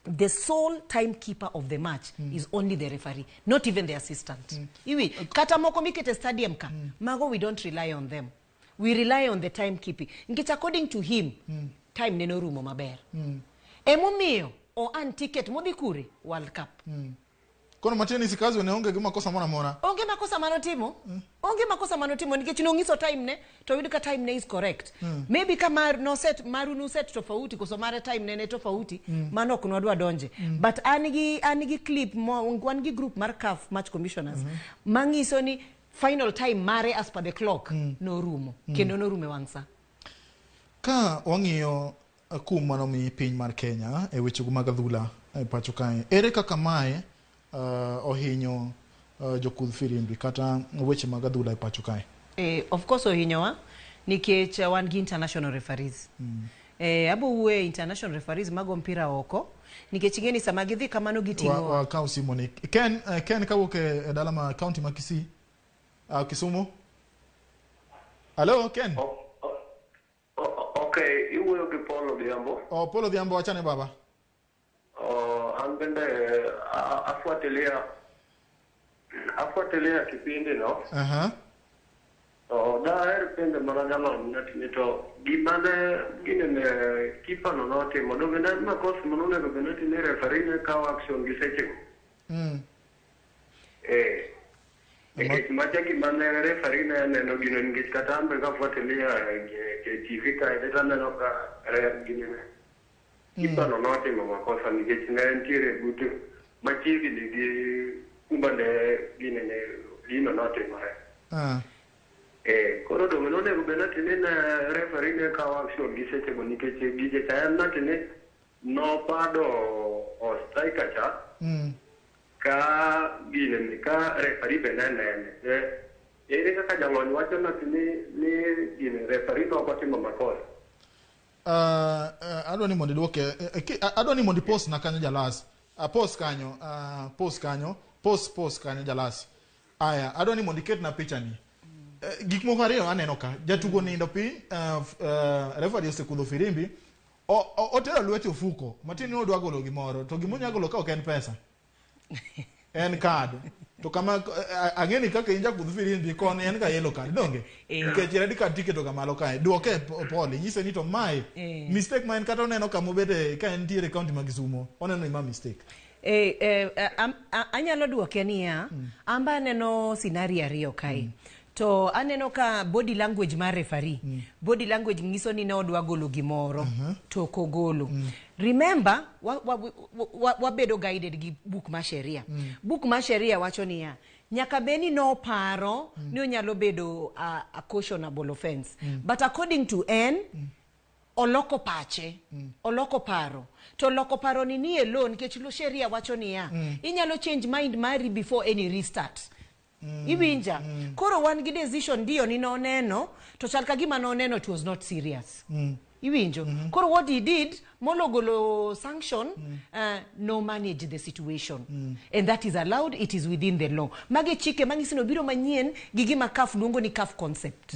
the sole timekeeper of the match is only the referee, not even the assistant. Iwi kata moko mikete stadium ka, mago we don't rely on them, we rely on the timekeeping, nikech according to him, time neno rumo maber. Emomiyo o an ticket modhi kure? World Cup. Koro matiende ni Sikazwe ne onge gi makosa moro amora. Onge makosa manotimo, onge makosa manotimo, nikech nong'iso time ne to oyud ka time ne is correct. Maybe ka mar noset maru nuset tofauti koso mare time ne ne tofauti, mano ok nwadwa donje. But an gi clip mo, wan gi group mar CAF match commissioners mang'iso ni final time mare as per the clock norumo kendo norumo e wang' sa. Ka wang'iyo kum manomi piny mar Kenya e wechego mag adhula e pacho kae, ere kaka mae ohinyo jokudh firimbi kata weche mag adhula e pacho kae? Of course ohinyowa nikech wan gi international referees. Abo wuoyo e international referees mago mpira oko nikech ing'e ni sama gidhi kamano giting'o Wakaw simu ni. Ken kawuok e dala ma county ma Kisii, Kisumu. Hello, Ken. Okay, iwuoyo gi Paul Odhiambo. Oh, Paul Odhiambo, wachane baba. Oh, an bende afuatilia kipindi no. To daher penjo mana jalony ni to gima ne gine ne kipa no notimo donge ne en makosa manonego bed ni referee ne kawo action gi sechego? Eh. Nikech macha gima ne referee ne neno gino, nikech kata an be kafuatilia e TV kae to aneno ka gine ne kipa no notimo makosa nikech ne entiere but machiegni gi kuma ne gine ne gino notimore. Eh, koro donge nonego bed ni ne referee ne kawo action gi sechego, nikech gije cha en nati ni nopado o striker cha ka gine ni ka referee be ne nene. Eh, ere kaka jalony wacho nati ni gine referee ne ok otimo makosa? Adwa ni mondo iduoke, adwa ni mondo ipost na kanyo jalas. Post kanyo, post kanyo, post kanyo jalas. Aya, adwa ni mondo iketna picha ni. Gik moko ariyo aneno ka. Jatugo nindo piny, referee osekudho firimbi, otero lwete ofuko, matiende ni odwa golo gimoro, to gima onya golo ka ok en pesa. En card. To kama ang'e ni kaka in jakudh firimbi koni en ga yellow card, donge? Eh. Nikech red card tiketo ga malo kae. Duoke pole, nyise ni to mae mistake ma en kata oneno kama obete ka entiere e county ma Kisumo, oneno ni ma mistake. Anyalo duoke niya, an be aneno scenario ariyo kae. To aneno ka body language mar referee, body language nyiso ni ne odwa golo gimoro, to ok ogolo. Remember, wabedo guided gi buk mar sheria. Buk mar sheria wacho niya, Nyaka bed ni noparo ni onyalo bedo a cautionable offense. But according to en, oloko pache, oloko paro. To loko paro ni nie law, nikech lo sheria wacho niya, inyalo change mind mari before any restart. Iwinja? Koro wan gi decision ndio ni noneno, to chal ka gima noneno it was not serious. Iwinjo? Koro what he did, molo golo sanction, no manage the situation. And that is allowed, it is within the law. Magi chike mang'isi no biro manyien gi gima CAF luongo ni CAF concept.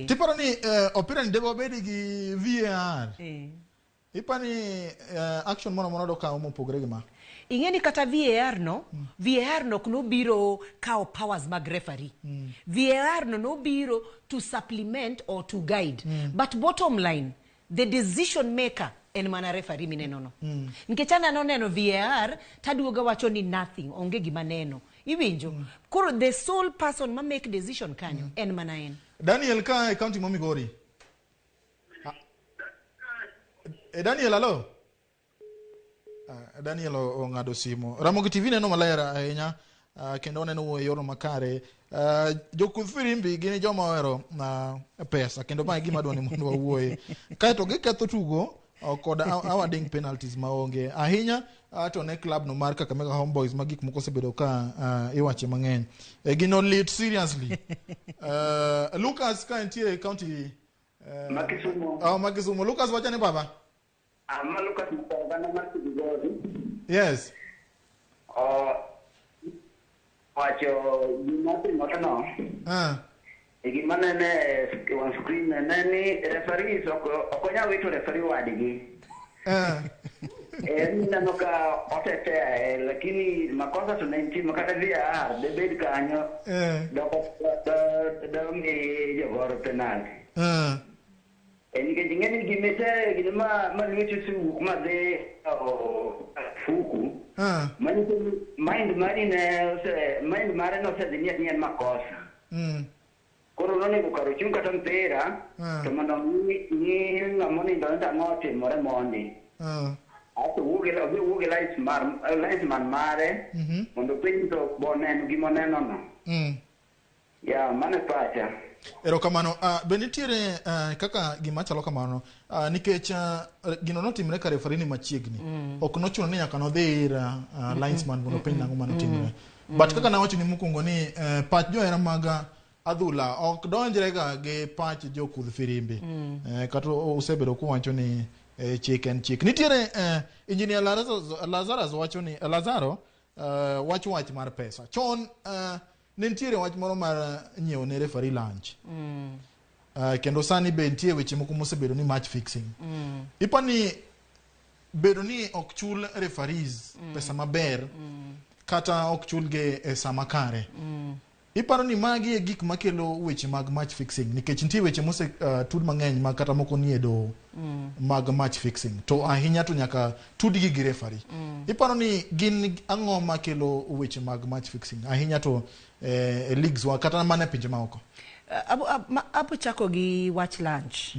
Tiparo ni opira ni debo bedi gi VAR. Ipani action moro amora dokawo mopogore gi ma? Ing'e ni kata VAR no, VAR no ok nobiro kawo powers mag referee. VAR no nobiro to supplement or to guide. But bottom line, the decision maker en mana referee mineno no. Nikech aneno neno VAR, taduogo wacho ni nothing, onge gima neno. Iwinjo? Koro the sole person ma make decision kanyo en mana en. Daniel ka e county ma Migori. Ah. Daniel, alo? Daniel ong'ado simu. Ramogi TV neno maler ahinya, kendo waneno wuoyo e yorno makare. Jokudh firimbi gin joma ohero pesa, kendo ma e gima adwa ni mondo wawuoye. Kaeto giketho tugo kod awarding penalties maonge ahinya, to ne club no mar Kakamega Homeboys ma gik moko osebedo ka iwache mang'eny. Gino lit seriously. Lucas ka entie e county Ma Kisumu. Oh, ma Kisumu. Lucas, wacha ni baba. Ma Lucas Mukongana mar Kigori. Yes. O wacho gima otimore no. E gima nene e wang' screen ne ni referees ok onyal wito referee wadgi. En neno ka otetea lakini makosa to ne nitie ma kata VAR de bed kanyo doko do mi jogoro penalty. Nikech ing'e ni gimete gine ma lweti osewuok madhi fuku manyiso ni mind mari ne ose mind mare nosedhi ni en makosa. Koro nonego kar ochung' kata mpira to mondo ng'i ng'ama onindo ni to ang'o otimore mondi. Asto odhi owuo gi linesman mare mondo openj to boneno gima oneno no. Ya, mano e pacha. Erokamano. Be nitiere kaka gima chalo kamano, nikech gino notimre ka referee ni machiegni. Ok nochuno ni nyaka nodhi ir linesman mondo openj nang'o manotimre. But kaka nawacho ni mokwongo ni pach johera mag adhula ok donjre ga gi pach jokudh firimbi. Kata usebedo kuwacho ni chik en chik. Nitiere engineer Lazarus wacho ni Lazaro wacho wach mar pesa. Chon ne nitiere wach moro mar nyiewo ne referee lunch. Kendo sani be nitie weche moko mosebedo ni match fixing. Ipa ni bedo ni ok chul referees pesa maber kata ok chulgi e sama kare. Iparo ni magi e gik makelo weche mag match fixing, nikech nitie weche mose tud mang'eny ma kata moko nie doho mag match fixing, to ahinya to nyaka tudgi gi referee. Iparo ni gin ang'o makelo weche mag match fixing ahinya to e leagues wa kata mana e pinje maoko? Abo chako gi wach lunch.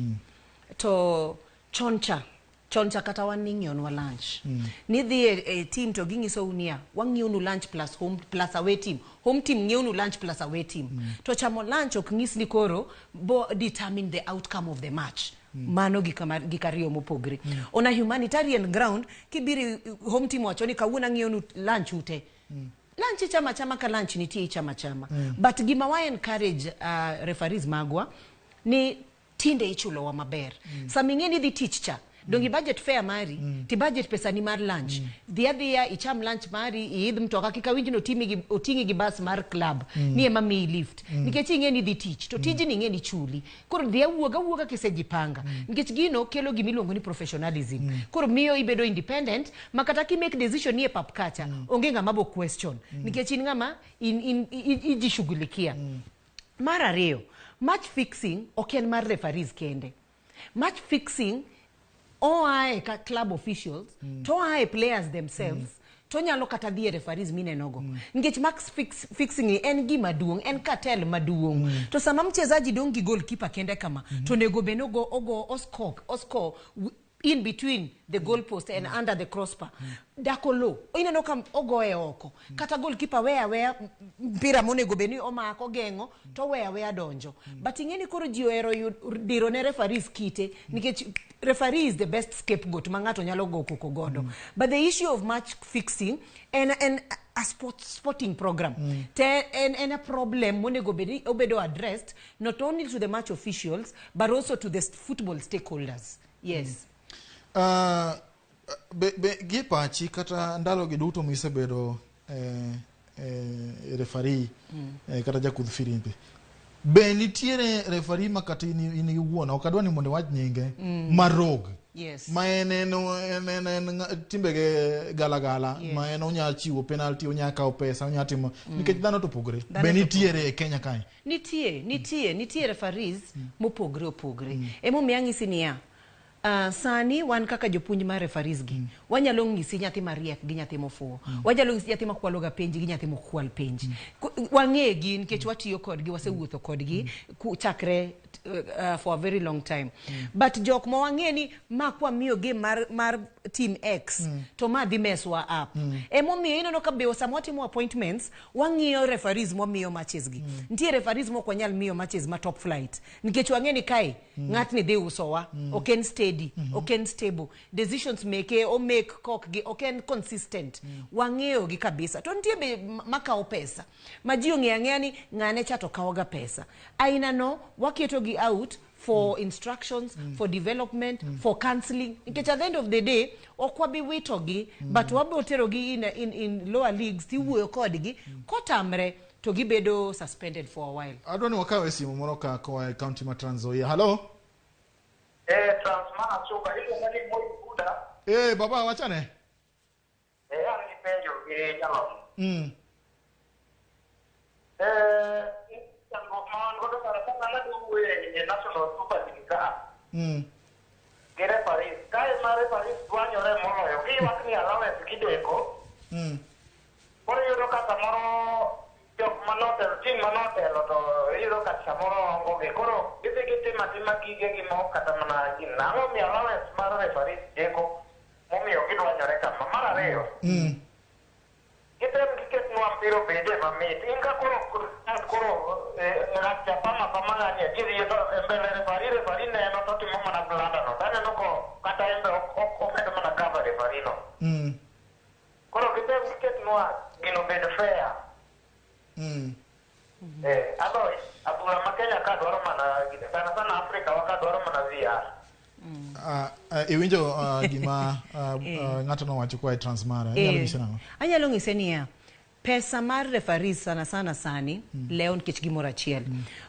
To chon cha kata wan ning'ionwa lunch. Nidhi e team to ging'isou niya, wang'iewnu lunch plus home plus away team. Home team ng'iewnu lunch plus away team. To chamo lunch ok nyis ni koro bo determine the outcome of the match. Mano gik ariyo mopogre. On a humanitarian ground, kibiri home team wacho ni kawuono ang'iewnu lunch ute. Lunch ichamo achama ka lunch nitie, ichamo achama. But gima wa encourage referees magwa ni tinde ichulowa maber. Sama ing'e ni idhi tich cha, dong i budget fare mari, ti budget pesa ni mar lunch. Dhi adhiya icham lunch mari, iidh mtoka kik awinj ni oting'i gi bus mar club ni ema miyi lift. Nikech ing'e ni idhi tich, to tijni ing'e ni chuli. Koro dhi awuoga awuoga kisejipanga. Nikech gino kelo gimiluongo ni professionalism. Koro miyo ibedo independent, ma kata ki make decision ni e pap kacha, onge ng'ama bo question. Nikech in ng'ama in ijishughulikia. Mar ariyo, match fixing ok en mar referees kende. Match fixing oae ka club officials, to oae players themselves, to nyalo kata dhi e referees minenogo. Nikech match fixing ni en gima duong', en cartel maduong'. To sama mchezaji dong' gi goalkeeper kende kama, to onego bed ni ogo oscore in between the goal post and under the crossbar. Dako low. Ineno ka ogoye oko. Kata goalkeeper weya weya mpira monego bed ni omako geng'o to weya weya donjo. But ing'eni koro ji ohero diro ne referees kite nikech referee is the best scapegoat ma ng'ato nyalo go koko godo. But the issue of match fixing en a sporting program. Te en a problem monego bed ni obedo addressed not only to the match officials but also to the football stakeholders. Yes. Be gi pachi kata ndalo gi duto misebedo referee kata jakudh firimbi, be nitiere referee ma kata in iwuon ok adwa ni mondo iwach nyinge ma rogue ma en timbege galagala ma en onya chiwo penalty, onya kawo pesa, onya timo nikech dhano to opogore? Dhano Be to nitiere e Kenya kae? Nitie referees mopogre opogre. Emomiyo ang'isi niya, sani wan kaka jopuonj mar referees gi wanyalo ng'isi nyathi mariek gi nyathi mofuwo. Wanyalo ng'isi nyathi makwalo ga penj gi nyathi mok kwal penj. Wang'egi nikech watiyo kodgi, wasewuotho kodgi chakre for a very long time. But jok ma wang'e ni ma kwamiyo game mar team X to ma dhi mess wa up. Emomiyo ineno ka be sama watimo appointments, wang'iyo referees mwamiyo matches gi. Nitie referees mok wanyal miyo matches ma top flight nikech wang'e ni kae ng'atni dhi usowa. Ok en steady, ok en stable, decisions meke o make kok gi ok en consistent. Wang'eyo gi kabisa. To nitie be makawo pesa ma ji ong'eyo ang'eya ni ng'ane cha to kawo ga pesa aina no, waketo gi out for instructions, for development, for counseling, nikech at the end of the day ok wabi witogi but wabo terogi in lower leagues tiwuoyo kodgi. Kotamre to gibedo suspended for a while. Adwa ni wakawe simu moro ka koa e county ma Trans Nzoia. Halo? Eh, Transmara Suka, iluonga ni Moi Buda. Baba, wachane. Eh, an gi penjo gi jalony. Eh, chandruok ma wan godo sana sana nadwa wuoyo e National Super League ka gi referees. Kae ma referees dwanyore moloyo, giywak ni allowance gideko. Koro iyudo ka samoro jok manotelo, team manotelo to iyudo ka samoro ongo gi. Koro gidhi gitimo atima gigegi ma ok kata mana gin. Ang'o miyo allowance mar referees deko momiyo gidwanyore kama? Mar ariyo, gitem giketnwa mpira obede mamit. In ka koro ng'at cha pama pama ng'ani adieri to e mbele referee, referee neno to timo mana blunder no. Taneno ko kata en be ok omed mana cover referee no. Koro gitem giketnwa gino bed fair. Eh, otherwise adhula ma Kenya ka dwaro mana sana sana Afrika wa ka dwaro mana VAR. Iwinjo gima ng'ato nowacho koa e Transmara? Inyalo nyise nang'o? Anyalo ng'ise niya, pesa mar referees sana sana sani leo nikech gimoro achiel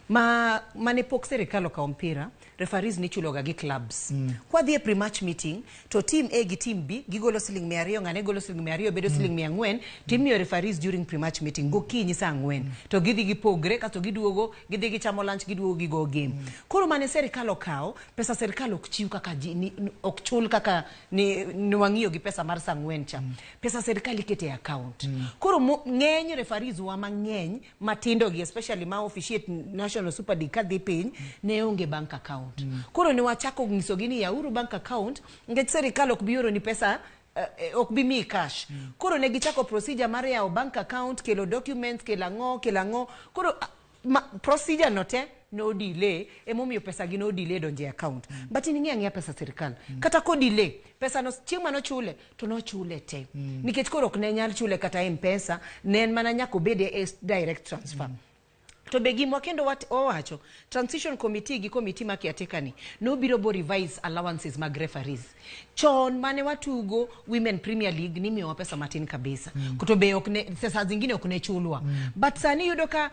ma mane pok sirikal okawo mpira, referees nichuloga gi clubs. Kwadhi e pre-match meeting to team A gi team B gigolo siling 200, ng'ane golo siling 200, bedo siling 400 timiyo referees during pre-match meeting gokinyi saa 4 to gidhi gipogre kasto giduogo gidhi gichamo lunch, giduogo gigo game. Koro mane sirikal okawo pesa, sirikal ok chiw kaka ji ok chul kaka ni wang'iyo gi pesa mar saa 4 cha. Pesa sirikal ikete e account. Koro ng'eny referees wa mang'eny matindo gi, especially ma officiate National Super League kadhi piny, ne onge bank account. Koro ne wachako ng'isogi ni yauru bank account nikech sirikal ok bi oroni pesa, ok bi miyi cash. Koro ne gichako procedure mar yawo bank account, kelo documents, kelo ang'o, kelo ang'o. Koro procedure no te no delay, emomiyo pesa gi no delay donjo e account. But in ing'eyo ang'eya pesa sirikal kata ko delay pesa no, chieng' manochule to nochule te nikech koro ok ne nyal chule kata M-Pesa, ne en mana nyaka obede e direct transfer. To be gimwa kendo wawacho, transition committee gi committee ma caretaker ni nobiro bo revise allowances mag referees. Chon mane watugo Women Premier League nimiyowa pesa matin kabisa. To be ok ne, saa zingine ok ne chulwa. But sani yudo ka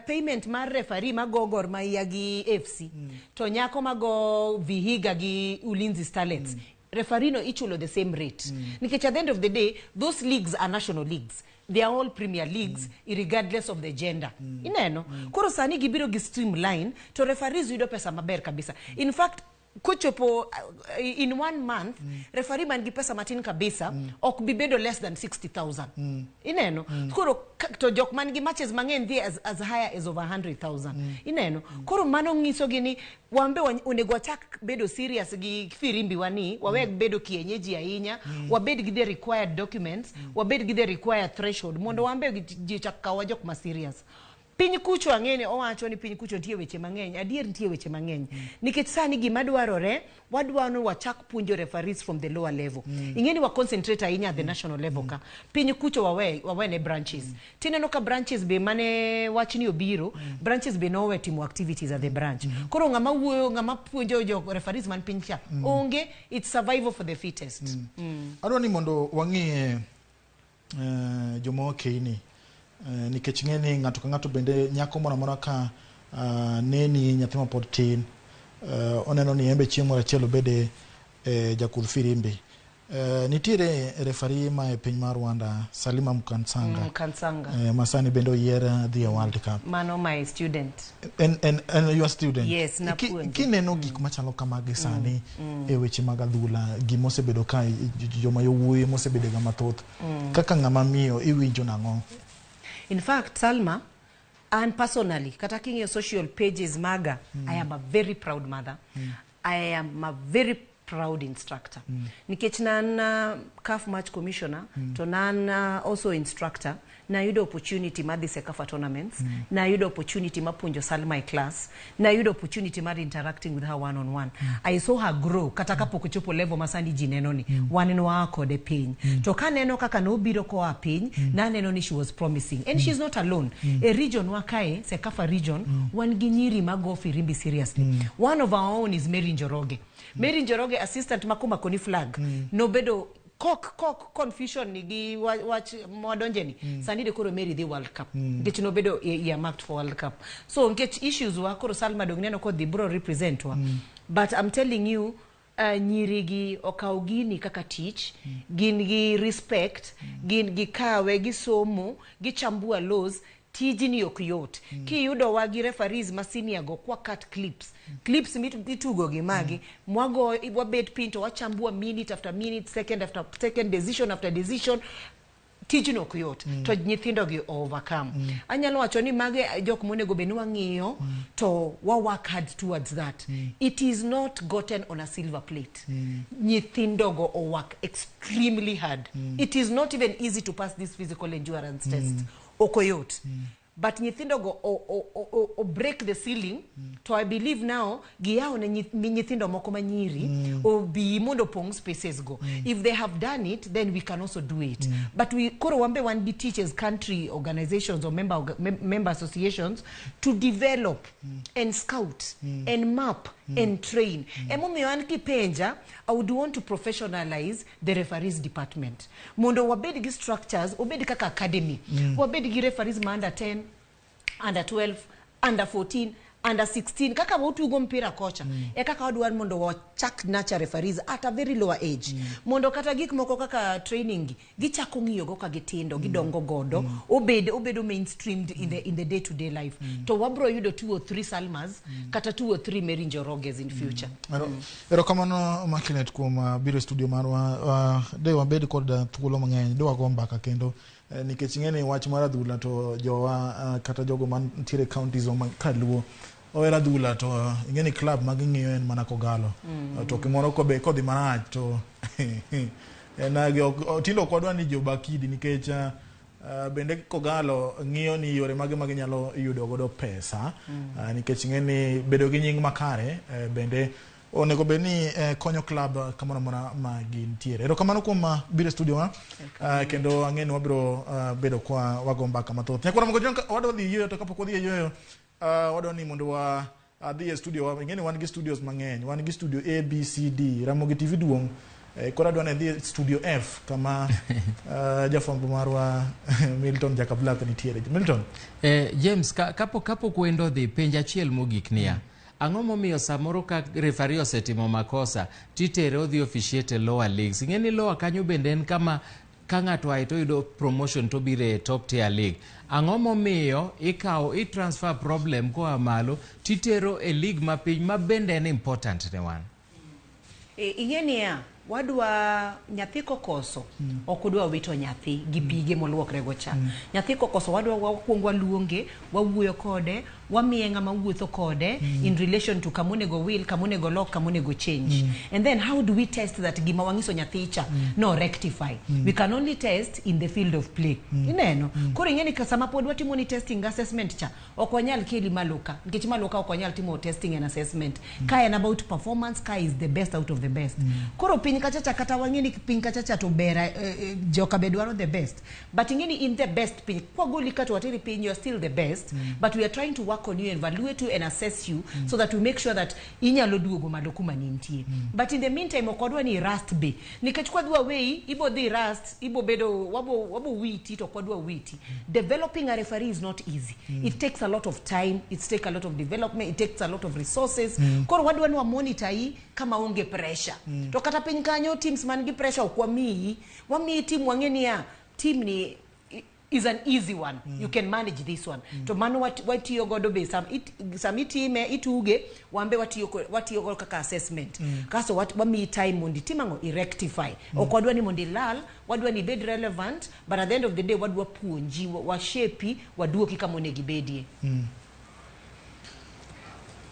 payment mar referee mago Gor Mahia gi FC to nyako mago Vihiga gi Ulinzi Starlets, referee no ichulo the same rate nikech at the end of the day those leagues are national leagues, they are all premier leagues regardless of the gender. Ineno koro sani gibiro gi streamline to referees yudo pesa maber kabisa. In fact Kochopo in one month, referee man gi pesa matin kabisa ok bi bedo less than 60,000. Ineno? Koro to jok man gi matches mang'eny dhi as higher as over 100,000. Ineno? Koro mano nyiso gi ni wambe onego wachak bedo serious gi firimbi wani, wawe bedo kienyeji ahinya, wabed gi the required documents, wabed gi the required threshold mondo wambe ji chak kawa jok ma serious. Piny kucho, ang'e ni owacho ni piny kucho nitie weche mang'eny. Adier, nitie weche mang'eny nikech sani gima dwarore, wadwaro ni wachak puonjo referees from the lower level. Ing'e ni wa concentrate ahinya at the national level. Ka piny kucho, wawe ne branches. Tineno ka branches be mane wachni obiro, branches be nowe timo activities at the branch. Koro ng'ama wuoyo, ng'ama puonjo jo referees man piny cha onge. It's survival for the fittest. Adwa ni mondo wang'iye joma okeini, nikech ng'e ni ng'ato ka ng'ato bende, nyako moro amora ka neni nyathi ma pod tin, oneno ni embe chieng' moro achiel obede jakudh firimbi. Nitiere referee ma e piny mar Rwanda, Salima Mukansanga, Kansanga. Ma sani bende oyier dhi e World Cup. Mano my student. En your student? Yes, napuonje. Kineno gik machalo kamagi sani e weche mag adhula, gima osebedo ka joma yowuoyi mosebedo ga mathoth, kaka ng'ama miyo, iwinjo nang'o? In fact, Salma, and personally, kata king'iyo social pages maga, I am a very proud mother. I am a very proud instructor. Nikech na an CAF match commissioner, to na an also instructor, nayudo opportunity mar dhi CECAFA tournaments, nayudo opportunity mar puonjo Salma e class, nayudo opportunity mar interacting with her one on one. I saw her grow kata kapok ochopo level ma sani ji neno ni wan nwaa kode piny. To kaneno kaka nobiro koa piny, naneno ni she was promising. And she's not alone. E region wa kae, CECAFA region, wan gi nyiri mago firimbi seriously. One of our own is Mary Njoroge. Mary Njoroge, assistant makomako ni flag, nobedo kok confusion ni gi wach mwadonje ni sani de koro Mary dhi World Cup nikech nobedo earmarked for World Cup. So nikech issues wa koro Salma dong neno kodhi bro represent wa. But I'm telling you, nyiri gi okaw gini kaka tich, gin gi respect, gin gikawe, gisomo, gichambua laws. Tijni ok yot. Kiyudo wa gi referees ma senior go kwa cut clips mitugo gi magi mwago, wabet piny to wachambua minute after minute, second after second, decision after decision. Tijno ok yot, to nyithindo gi overcome. Anyalo wacho ni mage jok monego bed ni wang'iyo to wa work hard towards that. It is not gotten on a silver plate. Nyithindo go o work extremely hard. It is not even easy to pass this physical endurance test. Ok oyot, but nyithindo go o break the ceiling. To I believe now giyawo ne nyithindo moko manyiri obi mondo opong spaces go. If they have done it, then we can also do it. But we koro wambe wan gi teachers, country organizations or member associations to develop and scout and map and train. Emomiyo an kipenja, I would want to professionalize the referees department mondo wabed gi structures, obed kaka academy, wabed gi referees ma under 10, under 12, under 14, under 16, kaka watugo mpira kocha. E kaka wadwaro mondo wachak nurture referees at a very lower age, mondo kata gik moko kaka training gi gichako ng'iyogo ka gitindo, gidongo godo, obedo mainstreamed in the day to day life. To wabro yudo two or three Salmas kata two or three Mary Njoroges in future. Erokamano Makinet kuom biro e studio marwa. De wabed kod thuolo mang'eny, de wago mbaka kendo, nikech ing'e ni wach mar adhula to jowa, kata jogo mantiere counties ma kaluo ohero adhula, to ing'e ni club ma ging'iyo en mana Kogalo. To gimoro kobe kodhi marach to en tinde ok wadwa ni ji oba kidi nikech bende Kogalo ng'iyo ni yore mage ma ginyalo yudo godo pesa, nikech ing'e ni bedo gi nying makare bende onego bed ni konyo club kamoro amora ma gintiere. Erokamano kuom biro e studio wa, kendo ang'e ni wabiro bedo kwa wago mbaka mathoth. Nyakwara Mogo Jong, wadwa dhi yueyo, to kapok wadhi e yueyo, wadwa ni mondo wa adhi e studio wa. Ing'e ni wan gi studios mang'eny, wan gi studio A, B, C, D. Ramogi TV duong'. Koro adwa ni adhi e studio F kama jafwambo marwa Milton Jakablack nitiere. Milton. James, kapok wendo dhi, penj achiel mogik niya. Ang'o momiyo samoro ka referee osetimo makosa titere odhi officiate e lower leagues? Ing'e ni lower kanyo bende en kama ka ng'ato ae to yudo promotion to biro e top tier league. Ang'o momiyo ikawo i transfer problem koa malo titero e league mapiny ma bende en important ne wan? Ing'e niya, wadwa nyathi kokoso, ok wadwa wito nyathi gi pige moluokre go cha. Nyathi kokoso, wadwa wakwong waluonge, wawuoyo kode, wamiye ng'ama wuotho kode in relation to kamonego wil, kamonego lok, kamonego change. And then how do we test that gima wang'iso nyathi cha no rectify? We can only test in the field of play. Ineno? Koro ing'e ni sama pod watimo ni testing assessment cha, ok wanyal keli malo ka, nikech malo ka ok wanyal timo testing and assessment. Ka en about performance, ka is the best out of the best. Koro piny kachacha kata wang'e ni piny kachacha to ber, joka be dwaro the best. But ing'e ni in the best piny, kwagoli ka to wateri piny, you are still the best, but we are trying to work on you, evaluate you and assess you so that we make sure that inyalo duogo malo kuma nintie. But in the meantime, ok wadwa ni rust be. Nikech kwadwa weyi, ibo dhi rust, ibo bedo, wabo witi to ok wadwa witi. Developing a referee is not easy. It takes a lot of time, it takes a lot of development, it takes a lot of resources. Koro wadwa ni wa monitor yi kama onge pressure. To kata piny kanyo teams man gi pressure ok wamiyi. Wamiyi team wang'e niya, team ni is an easy one. You can manage this one. To mano watiyo godo be sam itime ituge wambe watiyo godo kaka assessment. Kaso wamiyi time mondo itim ang'o, i-rectify. Ok wadwa ni mondo ilal, wadwa ni ibed relevant, but at the end of the day wadwa puonji, washepi, waduoki kama onego ibedie.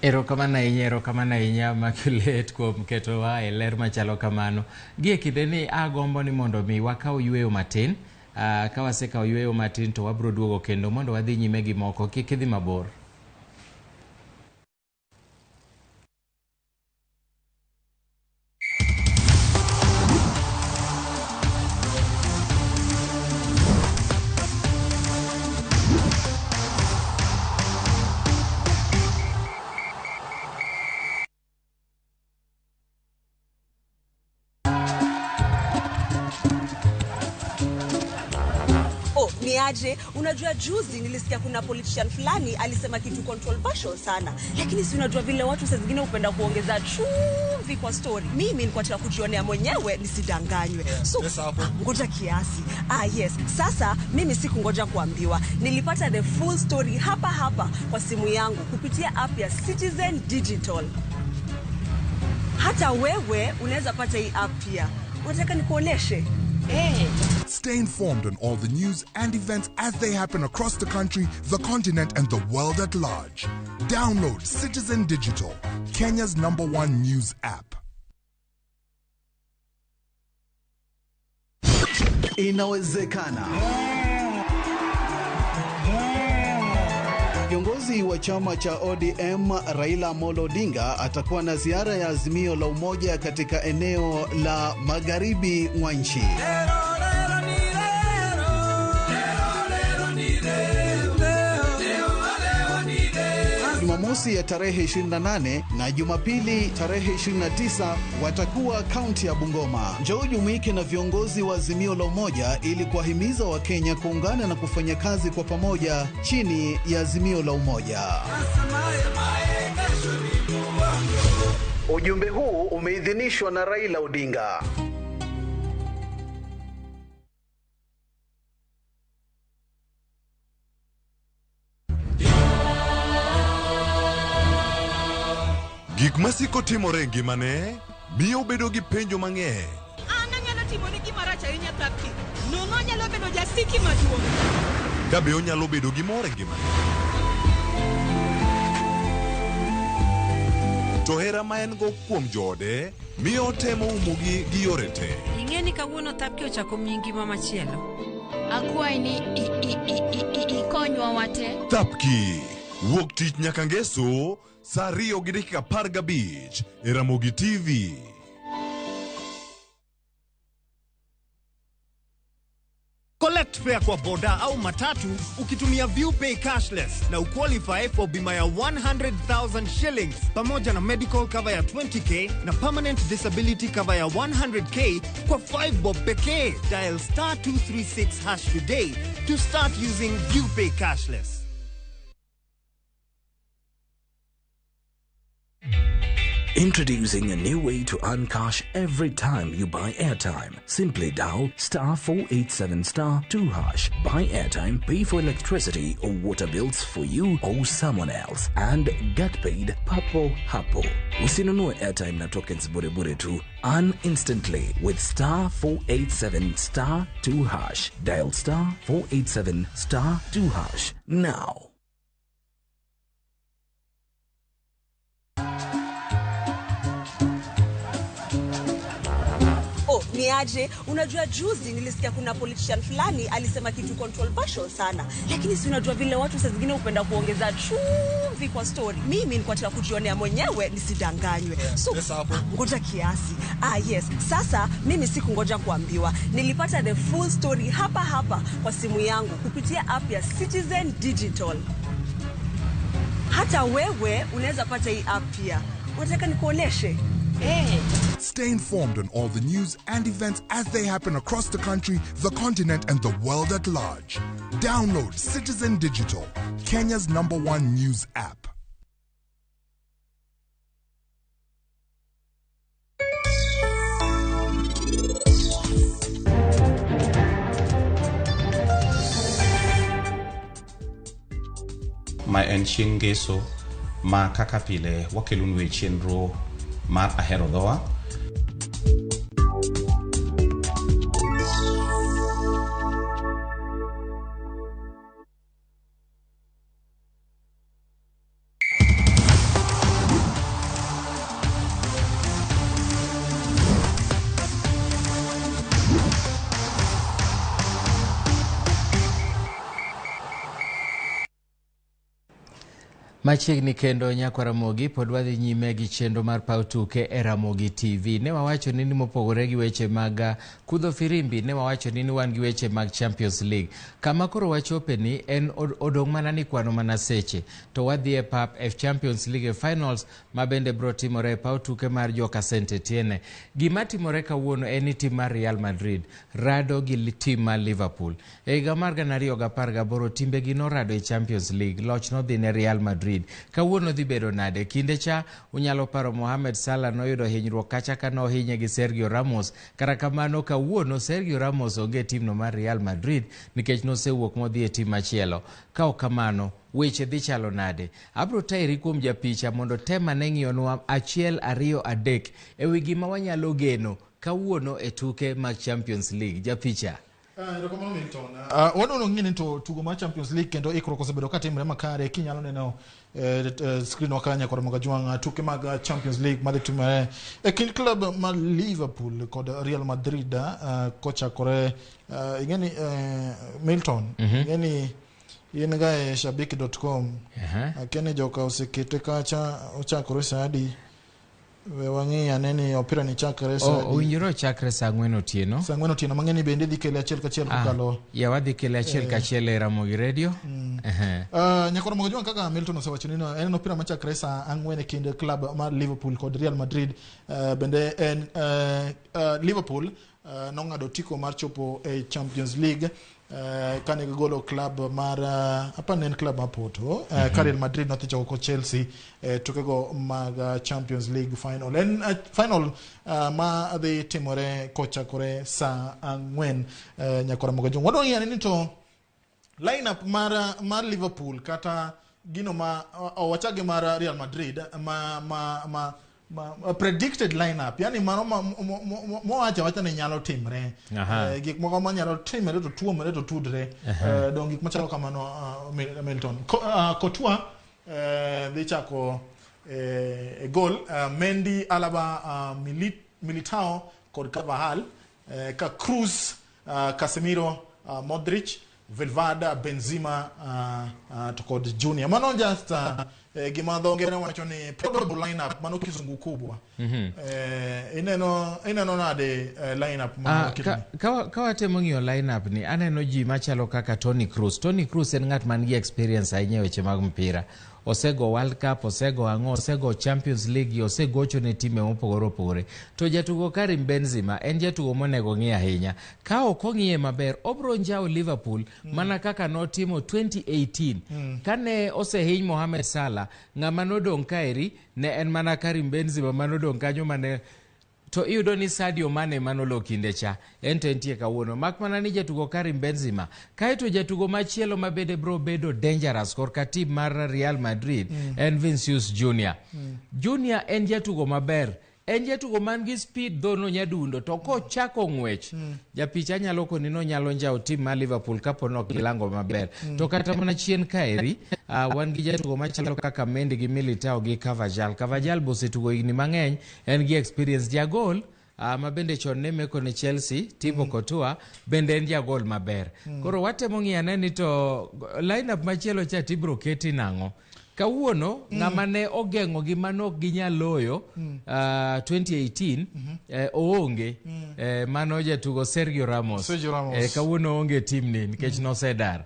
Erokamano ahinya, erokamano ahinya Immaculate kuom ketowa e ler machalo kamano. Gie kindeni agombo ni mondo mi wakaw yweyo matin. Ka wasekawo yweyo matin to wabro duogo kendo mondo wadhi nyime gi moko. Kik idhi mabor. Oh, ni aje? Unajua juzi nilisikia kuna politician fulani alisema kitu controversial sana. Lakini si unajua vile watu saa zingine hupenda kuongeza chumvi kwa story. Mimi nilikuwa nataka kujionea mwenyewe nisidanganywe. So, ngoja kiasi. Ah, yes. Sasa mimi sikungoja kuambiwa. Nilipata the full story hapa hapa kwa simu yangu kupitia app ya Citizen Digital. Hata wewe unaweza pata hii app pia. Unataka nikuoneshe? Eh. Stay informed on all the news and events as they happen across the country, the continent, and the world at large. Download Citizen Digital, Kenya's number one news app. Inawezekana. Kiongozi wa chama cha ODM Raila Amolo Odinga atakuwa na ziara ya Azimio la Umoja katika eneo la magharibi mwa nchi. Jumamosi ya tarehe 28 na Jumapili tarehe 29 watakuwa kaunti ya Bungoma. Njoo jumuike na viongozi wa Azimio la Umoja ili kuwahimiza Wakenya kuungana na kufanya kazi kwa pamoja chini ya Azimio la Umoja. Ujumbe huu umeidhinishwa na Raila Odinga. Gik masiko timore e ngimane miyo obedo gi penjo mang'eny. An anyalo timoni gima rach ahinya Thapki. Nono anyalo bedo jasiki maduong'. Ka be onyalo bedo gi mor e ngimane. To hera ma en go kuom joode miyo otemo umogi gi yore te. Ing'e ni kawuono Thapki ochako miyi ngima machielo. Akwayi ni ikonywa wate. Thapki wuok tich nyaka ngeso saa 2:15 e Ramogi TV. Collect fare kwa boda au matatu ukitumia ViewPay cashless na uqualify for bima ya 100,000 shillings pamoja na medical cover ya 20K na permanent disability cover ya 100K kwa 5 bob pekee. Dial star 236 hash today to start using ViewPay cashless. Introducing a new way to earn cash every time you buy airtime. Simply dial star 487 star 2 hash. Buy airtime, pay for electricity or water bills for you or someone else, and get paid papo hapo. Usinunue airtime na tokens bure bure tu. Earn instantly with star 487 star 2 hash. Dial star 487 star 2 hash now. Oh, ni aje? Unajua juzi nilisikia kuna politician fulani alisema kitu controversial sana. Lakini si unajua vile watu saa zingine hupenda kuongeza chumvi kwa story. Mimi nilikuwa nataka kujionea mwenyewe nisidanganywe. So, ngoja kiasi. Yes. Sasa mimi sikungoja kuambiwa. Nilipata the full story hapa hapa kwa simu yangu kupitia app ya Citizen Digital. Hata wewe unaweza pata hii app pia. Unataka nikuoneshe? Hey. Stay informed on all the news and events as they happen across the country, the continent, and the world at large. Download Citizen Digital, Kenya's #1 news app. Ma en chieng' ngeso ma kaka pile wakelonu e chenro mar Ahero Dhowa. Machiegni kendo nyakwa Ramogi pod wadhi nyime gi chenro mar paw tuke e Ramogi TV. Ne wawacho ni mopogore gi weche mag kudho firimbi, ne wawacho ni wan gi weche mag Champions League. Kama koro wachope ni en odong' mana ni kwano mana seche. To wadhi e pap F Champions League finals ma bende bro timore e paw tuke mar joka Saint Etienne. Gima timore kawuono en ni tim mar Real Madrid rado gi tim mar Liverpool. E higa mar 2018 timbe gi norado e Champions League. Loch nodhi ne Real Madrid. Kawuono dhi bedo nade? Kinde cha unyalo paro Mohamed Salah noyudo hinyruok kacha ka nohinye gi Sergio Ramos. Kata kamano kawuono Sergio Ramos onge timno mar Real Madrid nikech nosewuok modhi e tim machielo. Ka ok kamano weche dhi chalo nade? Abro tayri kuom japicha mondo tema ne ng'iyonwa 1, 2, 3 ewi gima wanyalo geno kawuono e tuke mag Champions League. Japicha. Erokamano Milton. Wadwaro ng'e ni to tugo mar Champions League kendo ikruok osebedo katimre makare. Kinyalo neno screen wa kanya kod Mogajwang' tuke mag Champions League madhi timore e kind club mar Liverpool kod Real Madrid kochakore ing'eni Milton, ing'eni in ga e shabiki.com. Akia joka osekete kacha ochakore saa adi? We wang'i ane ni opira ni chakre saa adi? Owinjore ochakre saa 4 otieno. Saa 4 otieno mang'eni bende dhi kele achiel kachiel kokalo. Ya wadhi kele achiel kachiel e Ramogi Radio. Nyakoro Mogajwang' kaka Milton osewacho ni en opira machakre saa 4 e kind club mar Liverpool kod Real Madrid. Bende en Liverpool nong'ado otiko mar chopo e Champions League kane gigolo club mar apani en club mar Porto. Ka Real Madrid nodhi chako kod Chelsea tukego mag Champions League final. En final ma dhi timore kochakore saa 4. Nyakora Mogajwang' wadwa ng'eyo ni to lineup mar Liverpool kata gino ma owachage mar Real Madrid ma predicted lineup, yani mano mowacho awacha ni nyalo timre. Gik moko manyalo timre to tuomre to tudre. Dong gik machalo kamano Milton. Courtois dhi chako e gol, Mendy, Alaba, Militao kod Carvajal, ka Cruz, Casemiro, Modric, Valverde, Benzema to kod Junior. Mano just gima dho ngere wacho ni probable lineup, mano kizungu kubwa. Ineno nade lineup ma Ka watemo ng'iyo lineup ni aneno ji machalo kaka Toni Kroos. Toni Kroos en ng'at man gi experience ahinya e weche mag mpira. Osego World Cup, osego ang'o, osego Champions League, osegocho ne time mopogore opogore. To jatugo Karim Benzema en jatugo monego ng'i ahinya. Ka ok ong'iye maber, obro njawo Liverpool mana kaka notimo 2018. Kane osehiny Mohamed Salah, ng'ama nodong' kaeri ne en mana Karim Benzema manodong' kanyo mane to iyudo ni Sadio Mane manolo kinde cha en to entie kawuono mak mana ni jatugo Karim Benzema kaeto jatugo machielo ma bende bro bedo dangerous korka team mar Real Madrid en Vinicius Junior. Junior en jatugo maber, en jatugo man gi speed dho no nyadundo to kochako ng'wech japicha nyalo koni nonyalo njawo team mar Liverpool kapo ni ok gilango maber. To kata mana chien kaeri wan gi jatugo machalo kaka Mendy gi Militao gi Carvajal. Carvajal be osetugo higni mang'eny, en gi experience. Jagol ma bende chon ne meko ne Chelsea, Thibaut Courtois bende en jagol maber. Koro watemo ng'iyo ane ni to lineup machielo cha tibro keti nang'o. Kawuono ng'ama ne ogeng'o gi mano ok ginyal loyo 2018 oonge mano jatugo Sergio Ramos. Sergio Ramos. Kawuono oonge team ni nikech nosedar.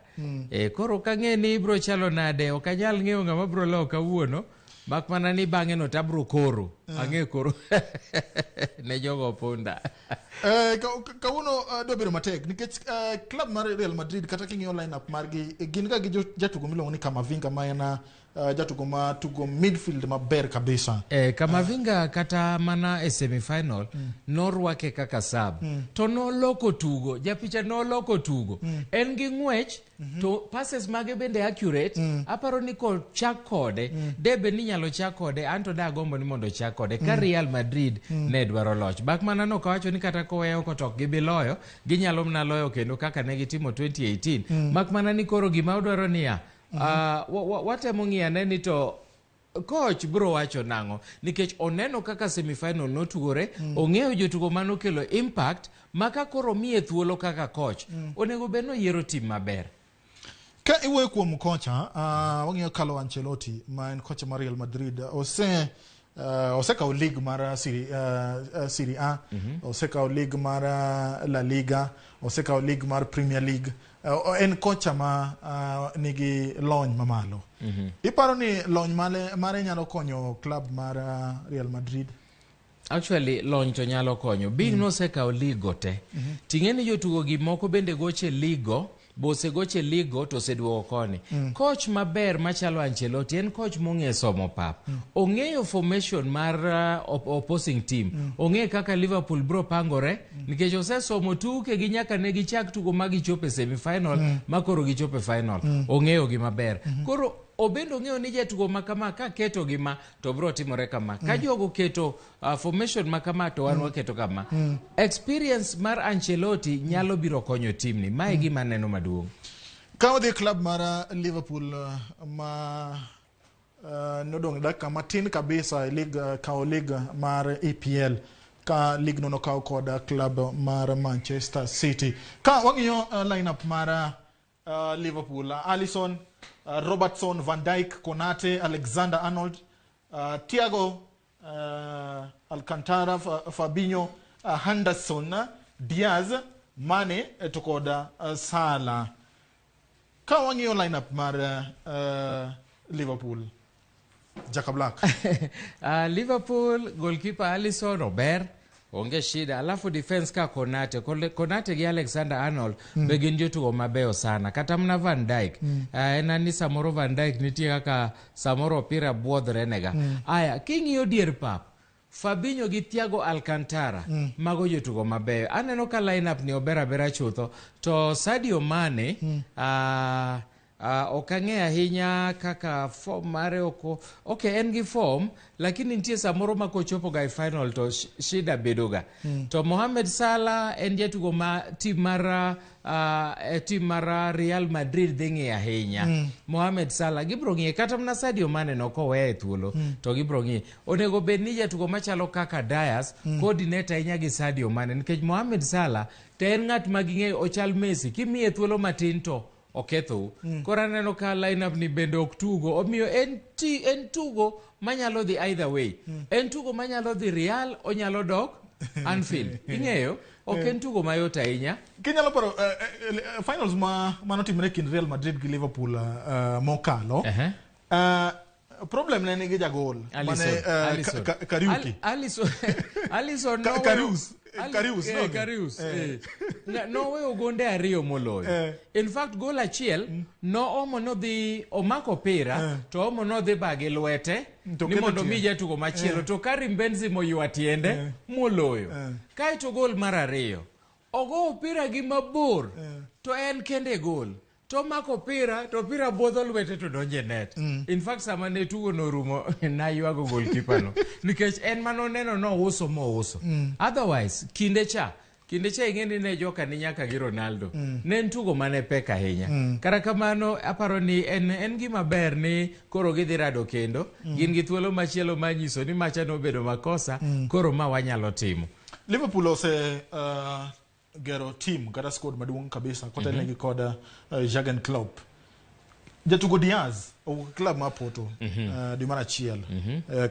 Koro kang'e ni ibro chalo nade, ok anyal ng'eyo ng'ama bro loyo kawuono. Mak mana ni bang'e no tabro koro. Ang'e koro ne jogo punda. Kawuono dwa bedo matek nikech club mar Real Madrid kata king'iyo lineup margi gin ga gi jatugo miluongo ni Camavinga ma en jatugo ma tugo midfield maber kabisa. Camavinga kata mana e semifinal norwake kaka sub. To noloko tugo, japicha noloko tugo. En gi ng'wech to passes mage bende accurate. Aparo ni kochak kode, debe ni nyalo chak kode, anto da gombo ni mondo ochak kode. Ka Real Madrid ne dwaro loch. Bak mana no kawacho ni kata koweyo oko to ok gibi loyo, ginyalo mana loyo kendo kaka ne gitimo 2018. Mak mana ni koro gima odwaro niya, watemo ng'iyo ane ni to coach bro wacho nang'o nikech oneno kaka semifinal notugore, ong'eyo jotugo manokelo impact ma ka koro miye thuolo kaka coach onego bed ni oyiero team maber. Ka iwuoyo kuom kocha, wang'iyo Carlo Ancelotti ma en kocha mar Real Madrid osekawo league mar Serie A, osekawo league mar La Liga, osekawo league mar Premier League. En kocha ma nigi lony mamalo. Iparo ni lony mare nyalo konyo club mar Real Madrid? Actually lony to nyalo konyo. Bing nosekawo league go te. Ting'e ni jotugo gi moko bende goche league go, bosegoche league go to oseduogo koni. Coach maber machalo Ancelotti en coach mong'e somo pap. Ong'eyo formation mar opposing team. Ong'eyo kaka Liverpool bro pangore nikech osesomo tuke gi nyaka ne gichak tugo ma gichopo e semifinal ma koro gichopo e final. Ong'eyo gi maber. Koro obende ong'eyo ni jatugo ma kama ka keto gi ma to bro timore kama. Ka jogo keto formation ma kama to wan waketo kama. Experience mar Ancelotti nyalo biro konyo team ni. Mae gima aneno maduong'. Ka wadhi e club mar Liverpool ma nodong' dakika matin kabisa e league, kawo league mar EPL ka league no nokaw kod club mar Manchester City. Ka wang'iyo lineup mar Liverpool, Alisson, Robertson, Van Dijk, Konate, Alexander Arnold, Thiago Alcantara, Fabinho, Henderson, Diaz, Mane to kod Salah. Ka wang'iyo lineup mar Liverpool, Jaka Black. Liverpool goalkeeper Alisson ober, onge shida. Alafu defense ka Konate, Konate gi Alexander Arnold be gin jotugo mabeyo sana. Kata mana Van Dijk. En ni samoro Van Dijk nitie kaka samoro opira buodhre nega. Aya, king'iyo dier pap, Fabinho gi Thiago Alcantara mago jotugo mabeyo. Aneno ka lineup ni ober abera chutho. To Sadio Mane ok ang'eyo ahinya kaka form mare oko. Okay, en gi form, lakini nitie samoro ma kochopo ga e final to shida bedo ga. To Mohamed Salah en jatugo ma team mar team mar Real Madrid dhi ng'iyo ahinya. Mohamed Salah gibro ng'iye kata mana Sadio Mane no koweye e thuolo to gibro ng'iye. Onego bed ni jatugo machalo kaka Diaz coordinate ahinya gi Sadio Mane nikech Mohamed Salah to en ng'at ma ging'eyo ochal Messi kimiye thuolo matin to okethou. Koro aneno ka lineup ni bende ok tugo, omiyo en tugo manyalo dhi either way. En tugo manyalo dhi Real, onyalo dok Anfield. Ing'eyo, ok en tugo mayot ahinya. Kinyalo paro finals ma manotimore kind Real Madrid gi Liverpool mokalo. Problem ne nigi jagol Alisson, mane Alisson. Kariuki. Alisson Alisson noweyo- Karius. Karius, eh, no? Karius, Eh. eh. Noweyo gonde ariyo moloyo. In fact gol achiel noomo nodhi omako opira to omo nodhi bagi lwete To ni keto mondo mi tiende. jatugo machielo to Karim Benzema oywa tiende moloyo. Kaeto gol mar ariyo ogo opira gi mabor to en kende gol to omako opira to opira budho lwete to donjo e net. In fact sama ne tugo norumo naywago goalkeeper no nikech en manoneno nouso mouso. Otherwise kinde cha ing'e ni ne joka ni nyaka gi Ronaldo. Ne en tugo mane pek ahinya. Kata kamano aparo ni en gima ber ni koro gidhi rado kendo. Gin gi thuolo machielo mar nyiso ni macha nobedo makosa koro ma wanyalo timo. Liverpool ose gero team kata squad maduong' kabisa kotelnegi kod Jurgen Klopp. Jatugo Diaz owuok e club mar Porto dwe mar achiel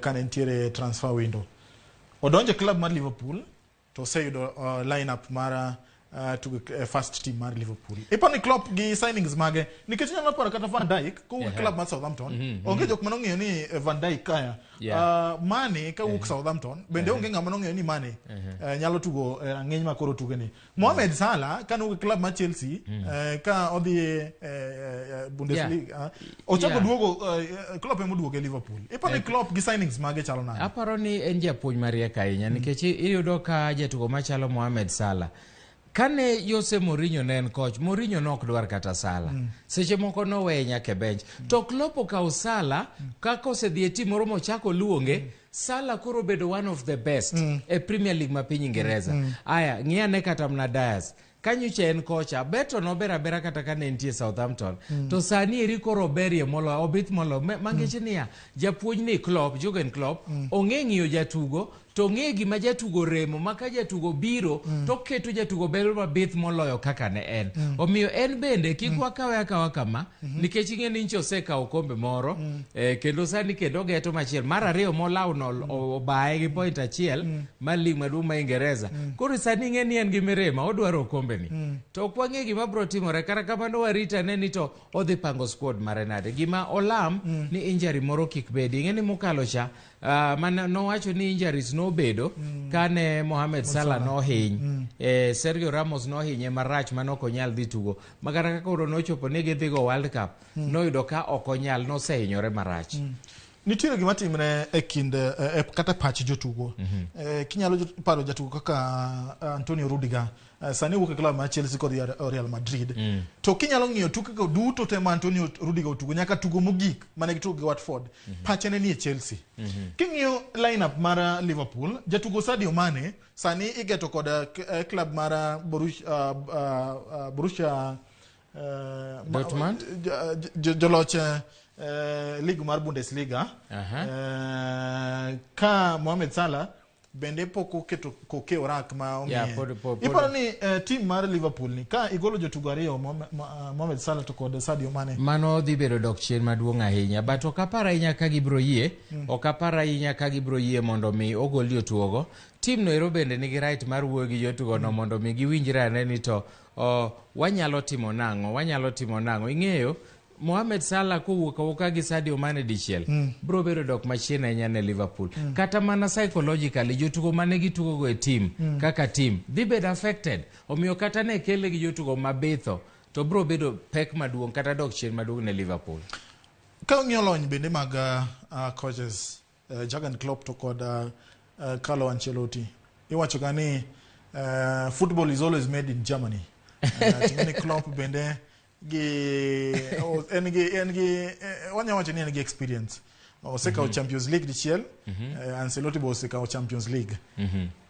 kane nitiere transfer window. Odonjo e club mar Liverpool to oseyudo lineup mar tugo first team mar Liverpool. Iparo ni Klopp gi signings mage nikech inyalo paro kata Van Dijk kowuok e club mar Southampton onge jok manong'eyo ni Van Dijk kaya. Mane kawuok Southampton bende onge ng'ama nong'eyo ni Mane nyalo tugo rang'iny ma koro tuge ni. Mohamed Salah kanowuok e club mar Chelsea ka odhi Bundesliga ochako duogo Klopp ema oduoge Liverpool. Iparo ni Klopp gi signings mage chalo nade? Aparo ni en japuonj mariek ahinya nikech iyudo ka jatugo machalo Mohamed Salah kane Jose Mourinho ne en coach, Mourinho ne ok dwar kata Salah. Seche moko noweye nyaka e bench. To Klopp okawo Salah kaka osedhi e team moro mochako luonge, Salah koro obedo one of the best e Premier League ma piny Ingereza. Aya, ng'i ane kata mana Diaz. Kanyocha en kocha, beto nober abera kata ka ne entie Southampton. To sani eri koro oberie moloyo, obith moloyo. Mangeche niya, japuonj ni Klopp, Jurgen Klopp, ong'e ng'iyo jatugo, to ong'e gima jatugo remo, ma ka jatugo biro, to oketo jatugo bedo mabith moloyo kaka ne en. Omiyo en bende kik wakawe akawa kama, nikech ing'e ni nyocha osekawo okombe moro, kendo sani kendo ogeto machielo. Mar ariyo molawo no obaye gi point achiel mar league maduong' ma Ingereza. Koro sani ing'e ni en gi mirima, odwaro okombe ni. To ok wang'e gima biro timore, kata kamano warit ane ni to odhi pango squad mare nade. Gima olam ni injury moro kik bedi. Ing'e ni mokalo cha, mane nowacho ni injuries nobedo kane Mohamed Salah nohiny. Sergio Ramos nohinye marach mane ok onyal dhi tugo. Ma kata ka koro nochopo ni gidhi go World Cup, noyudo ka ok onyal, nosehinyore marach. Nitiere gima timre e kind kata pach jotugo. Kinyalo paro jatugo kaka Antonio Rudiger, sani wuok e club mar Chelsea kod Real Madrid. To kinyalo ng'iyo tuke go duto te ma Antonio Rudiger otugo nyaka tugo mogik mane gitugo gi Watford, pache ne ni e Chelsea. King'iyo lineup mar Liverpool, jatugo Sadio Mane sani igeto kod club mar Borussia Dortmund? Joloch league mar Bundesliga. Ka Mohamed Salah bende pok oketo koke orak ma omiye. Yeah, pod- Iparo ni team mar Liverpool ni ka igolo jotugo ariyo Mohamed Salah to kod Sadio Mane. Mano dhi bedo dok chien maduong' ahinya, but ok apar ahinya ka gibiro yie, ok apar ahinya ka gibiro yie mondo mi ogol jotugogo. Team no ero bende nigi right mar wuoyo gi jotugo no mondo mi giwinjre ane ni to wanyalo timo nang'o, wanyalo timo nang'o. Ing'eyo Mohamed Salah kowuok awuoka gi Sadio Mane dichiel biro bedo dok machien ahinya ne Liverpool. Kata mana psychologically jotugo mane gitugo go e team kaka team dhi bedo affected. Omiyo kata ne kele gi jotugo mabitho to biro bedo pek maduong' kata dok chien maduong' ne Liverpool. Ka ung'iyo lony bende mag coaches Jurgen Klopp to kod Carlo Ancelotti, iwacho ga ni football is always made in Germany. Ting'e ni Klopp bende gi en gi wanyalo wacho ni en gi experience. Osekawo Champions League dichiel, Ancelotti be osekawo Champions League.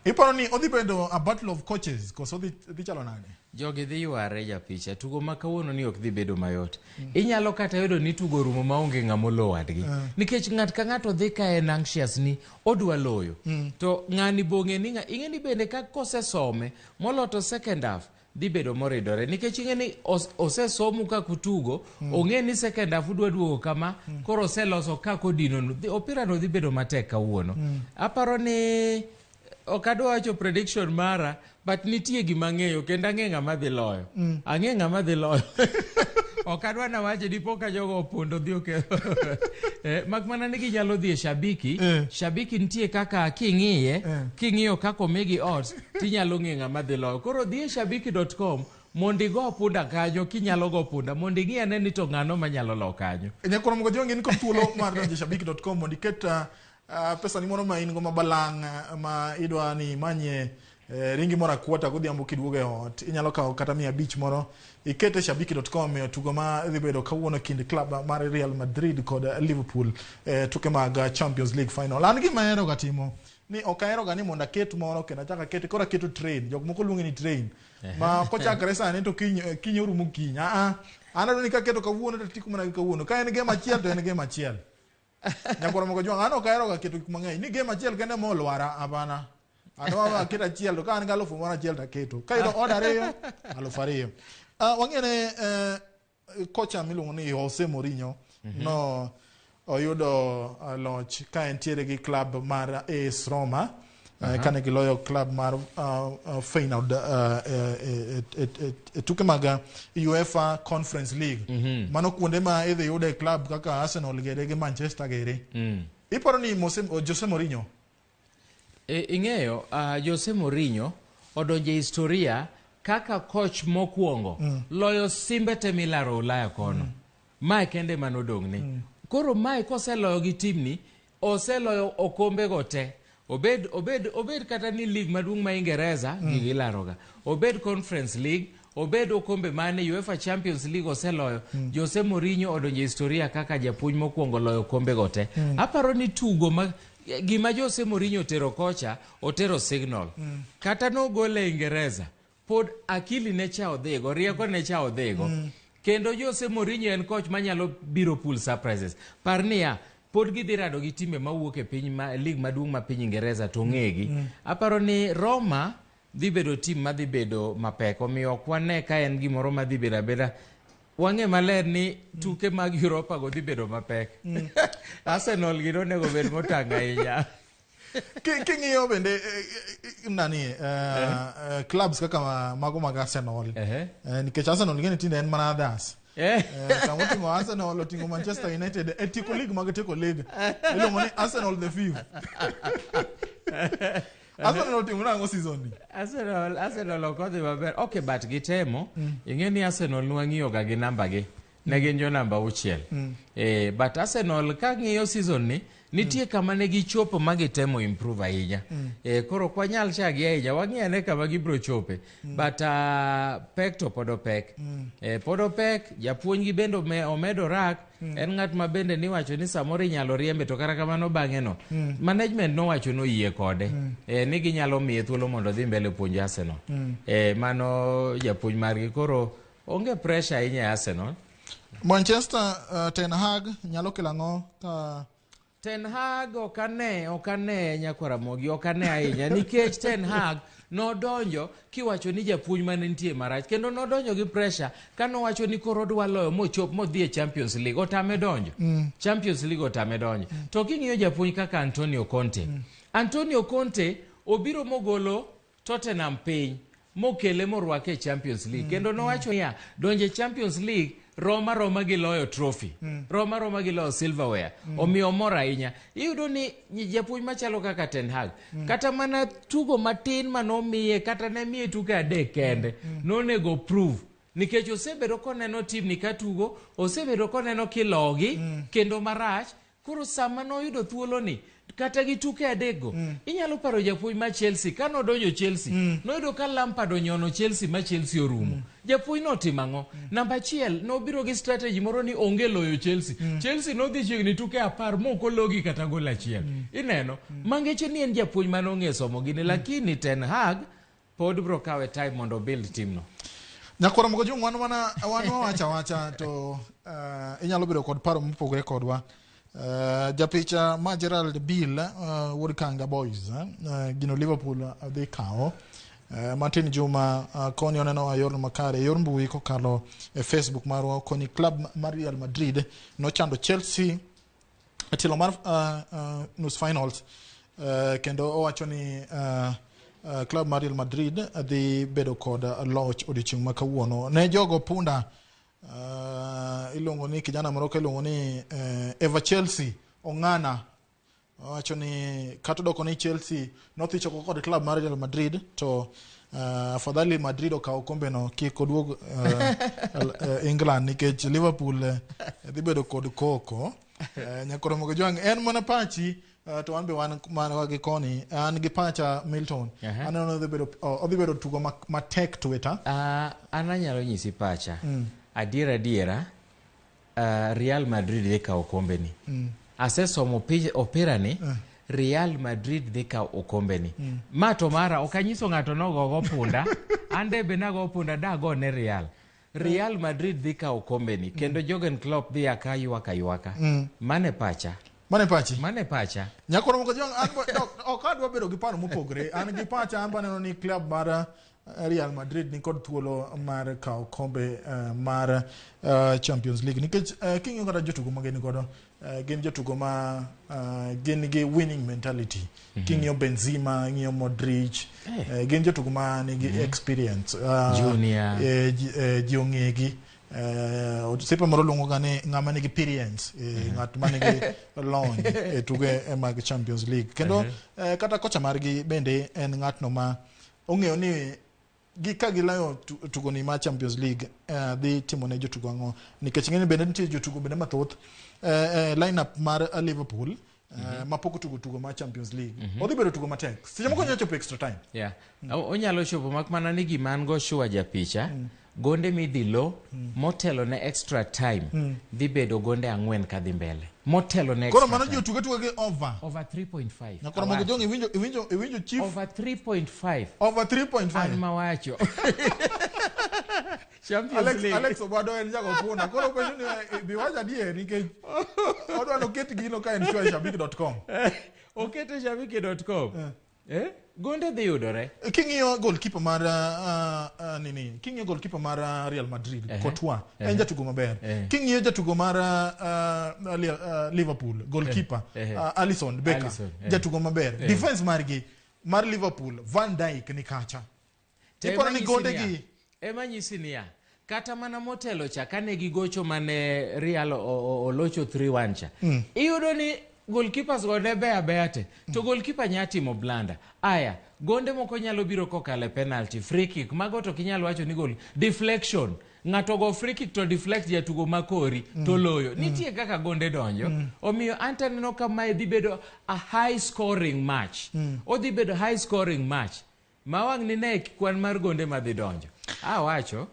Iparo ni odhi bedo a battle of coaches koso dhi chalo nade? Jogi dhi yware japicha, tugo ma kawuono ni ok dhi bedo mayot. Inyalo kata yudo ni tugo rumo maonge ng'ama olo wadgi. Nikech ng'at ka ng'ato dhi ka en anxious ni odwa loyo. To ng'ani bong'e ni ing'e ni bende ka kosesome moloto second half dhi bedo moridore. Nikech ing'e ni osesomo kaka utugo, ong'e ni second half udwa duogo kama, koro oseloso kaka odinonu. Opira no dhi bedo matek kawuono. Aparo ni ok adwa wacho prediction mara, but nitie gima ang'eyo kendo ang'e ng'ama dhi loyo. Ang'e ng'ama dhi loyo. Ok adwa nawacho dipo ka jogo opondo dhi oke. Mak mana ni ginyalo dhi e Shabiki. Shabiki nitie kaka king'iye, king'iyo kaka omigi odds, tinyalo ng'eyo ng'ama dhi loyo. Koro dhi e shabiki.com mondo igo punda kanyo, kinyalo go punda mondo ing'i ane ni to ng'ano manyalo lo kanyo. Nyakoro mogo jong in kod thuolo mar donjo e shabiki.com mondo iket pesa ni moro ma in go mabalang' ma idwa ni imanyie ringi moro akwata godhiambo kiduogo e ot. Inyalo kawo kata 500 moro iket e shabiki.com e tugo ma dhi bedo kawuono kind club mar Real Madrid kod Liverpool tuke mag Champions League final. An gima ahero ga timo ni ok ahero ga ni mondo aket moro kendo achak aket, koro aketo train. Jok moko luonge ni train ma kochakre sani to kiny orumo kiny. An adwa ni kaketo kawuono to atieko mana gi kawuono. Ka en game achiel to en game achiel. Nyakwar mogo jwang' an ok ahero ga keto gik mang'eny ni game achiel kende molwara hapana. Adwa aketo achiel to ka an gi 1000 moro achiel to aketo. Ka yudo order 2, 2000. Wang'e ne kocha miluongo ni Jose Mourinho no oyudo loch ka entiere gi club mar AS Roma kane giloyo club mar Feyenoord e tuke mag UEFA Conference League. Mano kuonde ma idhi yude club kaka Arsenal gere gi Manchester gere. Iparo ni Jose Mourinho? Ing'eyo Jose Mourinho odonjo e historia kaka coach mokwongo loyo simbe te milaro Ulaya kono. Mae kende manodong'ne. Koro mae koseloyo gi timni, oseloyo okombe go te. Obed kata ni league maduong' ma Ingereza gigi ilaroga. Obed Conference League, obed okombe mane UEFA Champions League oseloyo. Jose Mourinho odonjo e historia kaka japuonj mokwongo loyo okombe go te. Aparo ni tugo ma gima Jose Mourinho otero kocha, otero signal. Kata nogole Ingereza, pod akili ne cha odhigo, rieko ne cha odhigo. Kendo Jose Mourinho en coach manyalo biro pull surprises. Par niya, pod gidhi rado gi timbe mawuok e piny ma league maduong' ma piny Ingereza to ng'egi. Aparo ni Roma dhi bedo team madhi bedo mapek, omiyo ok wane ka en gimoro madhi bedo abeda. Wang'e maler ni tuke mag Europa go dhi bedo mapek. Arsenal gi onego bed motang' ahinya. King'iyo bende nani clubs kaka mago mag Arsenal. Nikech Arsenal gini tinde en mana others. Kama oting'o Arsenal oting'o Manchester United e tieko league mag tieko league. Iluongo ni Arsenal the fifth. Arsenal oting'o nang'o season ni? Arsenal ok odhi maber. Okay, but gitemo. Ing'e ni Arsenal nwang'iyo ga gi namba gi. Ne gin jo namba 6. But Arsenal ka ng'iyo season ni, nitie kama ne gichopo ma gitemo improve ahinya. Koro ok wanyal chagi ahinya, wang'i ane kama gibiro chope. But pek to pod opek. Pod opek, japuonj gi bende omedo rak, en ng'at ma bende niwacho ni samoro inyalo riembe to kata kamano bang'e no. Management nowacho noyie kode. Ni ginyalo miye thuolo mondo odhi mbele puonjo Arsenal. Mano japuonj margi koro onge pressure ahinya e Arsenal. Manchester Ten Hag nyalo kelo ang'o ka Ten Hag ok ane nyakwaramogi, ok ane ahinya nikech Ten Hag nodonjo kiwacho ni japuonj mane nitie marach kendo nodonjo gi pressure ka nowacho ni koro odwa loyo mochop modhi e Champions League otame donjo. Champions League otame donjo. To king'iyo japuonj kaka Antonio Conte, Antonio Conte obiro mogolo Tottenham piny mokele morwake e Champions League kendo nowacho niya donjo e Champions League Roma gi loyo trophy. Roma gi loyo silverware. Omiyo mor ahinya. Iyudo ni japuonj machalo kaka Ten Hag, kata mana tugo matin manomiye, kata ne miye tuke 3 kende, nonego prove. Nikech osebedo koneno team ni ka tugo, osebedo koneno kilogi, kendo marach. Koro sama noyudo thuolo ni, kata gi tuke 3 go, inyalo paro japuonj ma Chelsea, ka nodonjo Chelsea, noyudo ka Lampard onyono Chelsea ma Chelsea orumo. Japuonj notimo ang'o? Namba 1, nobiro gi strategy moro ni onge loyo Chelsea. Chelsea nodhi chiegni tuke 10 mok ologi kata gol achiel. Ineno? Mangeche ni en japuonj mane ong'e somo gini, lakini Ten Hag pod bro kawe time mondo build team no. Nyakwara moko jung wan wawacha wacha to inyalo bedo kod paro mopogore kodwa. Japicha ma Gerald Bill wuod Kanga Boys gino Liverpool dhi kawo. Martin Juma koni oneno e yor makare e yor mbui kokalo e Facebook marwa koni club mar Real Madrid nochando Chelsea e tielo mar nus finals kendo owacho ni club mar Real Madrid dhi bedo kod loch odiochieng' ma kawuono. Ne jogo punda Iluongo ni kijana moro ka iluongo ni Eva Chelsea Ong'ana owacho ni kata odoko ni Chelsea nothich oko kod club mar Real Madrid to afadhali Madrid okaw okombe no kik oduog England nikech Liverpool dhi bedo kod koko. Nyakoro Mogojwang' en mana pachi to wan be wan mana gi koni an gi pacha Milton. Aneno ni odhi bedo tugo matek Twitter. An anyalo nyisi pacha. Adiera adiera Real Madrid dhi kawo okombe ni. Asesomo opira ni Real Madrid dhi kawo okombe ni. Ma to mara ok anyiso ng'ato nogogo punda. An de be nago punda dago ne Real. Real Madrid dhi kawo okombe ni kendo Jurgen Klopp dhi aka ywaka ywaka. Mane pacha. Mane pachi? Mane pacha. Nyakoro Mogojwang' an ok adwa bedo gi paro mopogre. An gi pacha an baneno ni club mar Real Madrid ni kod thuolo mar kawo kombe mar Champions League nikech king'iyo kata jotugo ma gin godo gin jotugo ma gin gi winning mentality. King'iyo Benzema, ing'iyo Modric, gin jotugo ma nigi experience. Junior. Ji ong'egi. Osiepa moro luongo ga ni ng'ama nigi experience, ng'at ma nigi lony e tuke mag Champions League. Kendo kata kocha margi bende en ng'atno ma ong'eyo ni gi ka giloyo tugo ni mar Champions League dhi timo ne jotugo ang'o, nikech ing'e ni bende nitie jotugo bende mathoth lineup mar Liverpool mapok otugo tugo mar Champions League. Odhi bedo tugo matek, seche moko onyalo chopo extra time. Yeah. Onyalo chopo mak mana ni gima an go sure japicha, gonde midhi lo motelo ne extra time dhi bedo gonde 4 kadhi mbele. Motelo ne Koro extra mano ji time. otugo tugo gi over. Over 3.5. Nyakoro Mogo Jong iwinjo chief. Over 3.5. Over 3.5. An mawacho. Champions League. Alex Obado en jago punda. Koro penjo ni bi wacho adier nikech odwa noket gino ka en sure shabiki.com. Okete shabiki.com. Gonde dhi yudore. King'iyo goalkeeper mar nini, king'iyo goalkeeper mar Real Madrid, Courtois, en jatugo maber. King'iyo jatugo mar Liverpool, goalkeeper, Alisson Becker, jatugo maber. Defense margi mar Liverpool, Van Dijk ni kacha. Iparo ni gonde gi Ema nyisi niya, kata mana motelo cha kane gigocho mane Real olocho 3-1 cha. Iyudo ni goalkeepers go ne beya beya te. To goalkeeper nya timo blunder. Aya, gonde moko nyalo biro kokalo e penalty, free kick, mago to kinyalo wacho ni goal deflection. Ng'ato go free kick to deflect jatugo makori to loyo. Nitie kaka gonde donjo. Omiyo an to aneno ka mae dhi bedo a high scoring match. Odhi bedo high scoring match. Ma wang' ni ne kwan mar gonde madhi donjo. Awacho.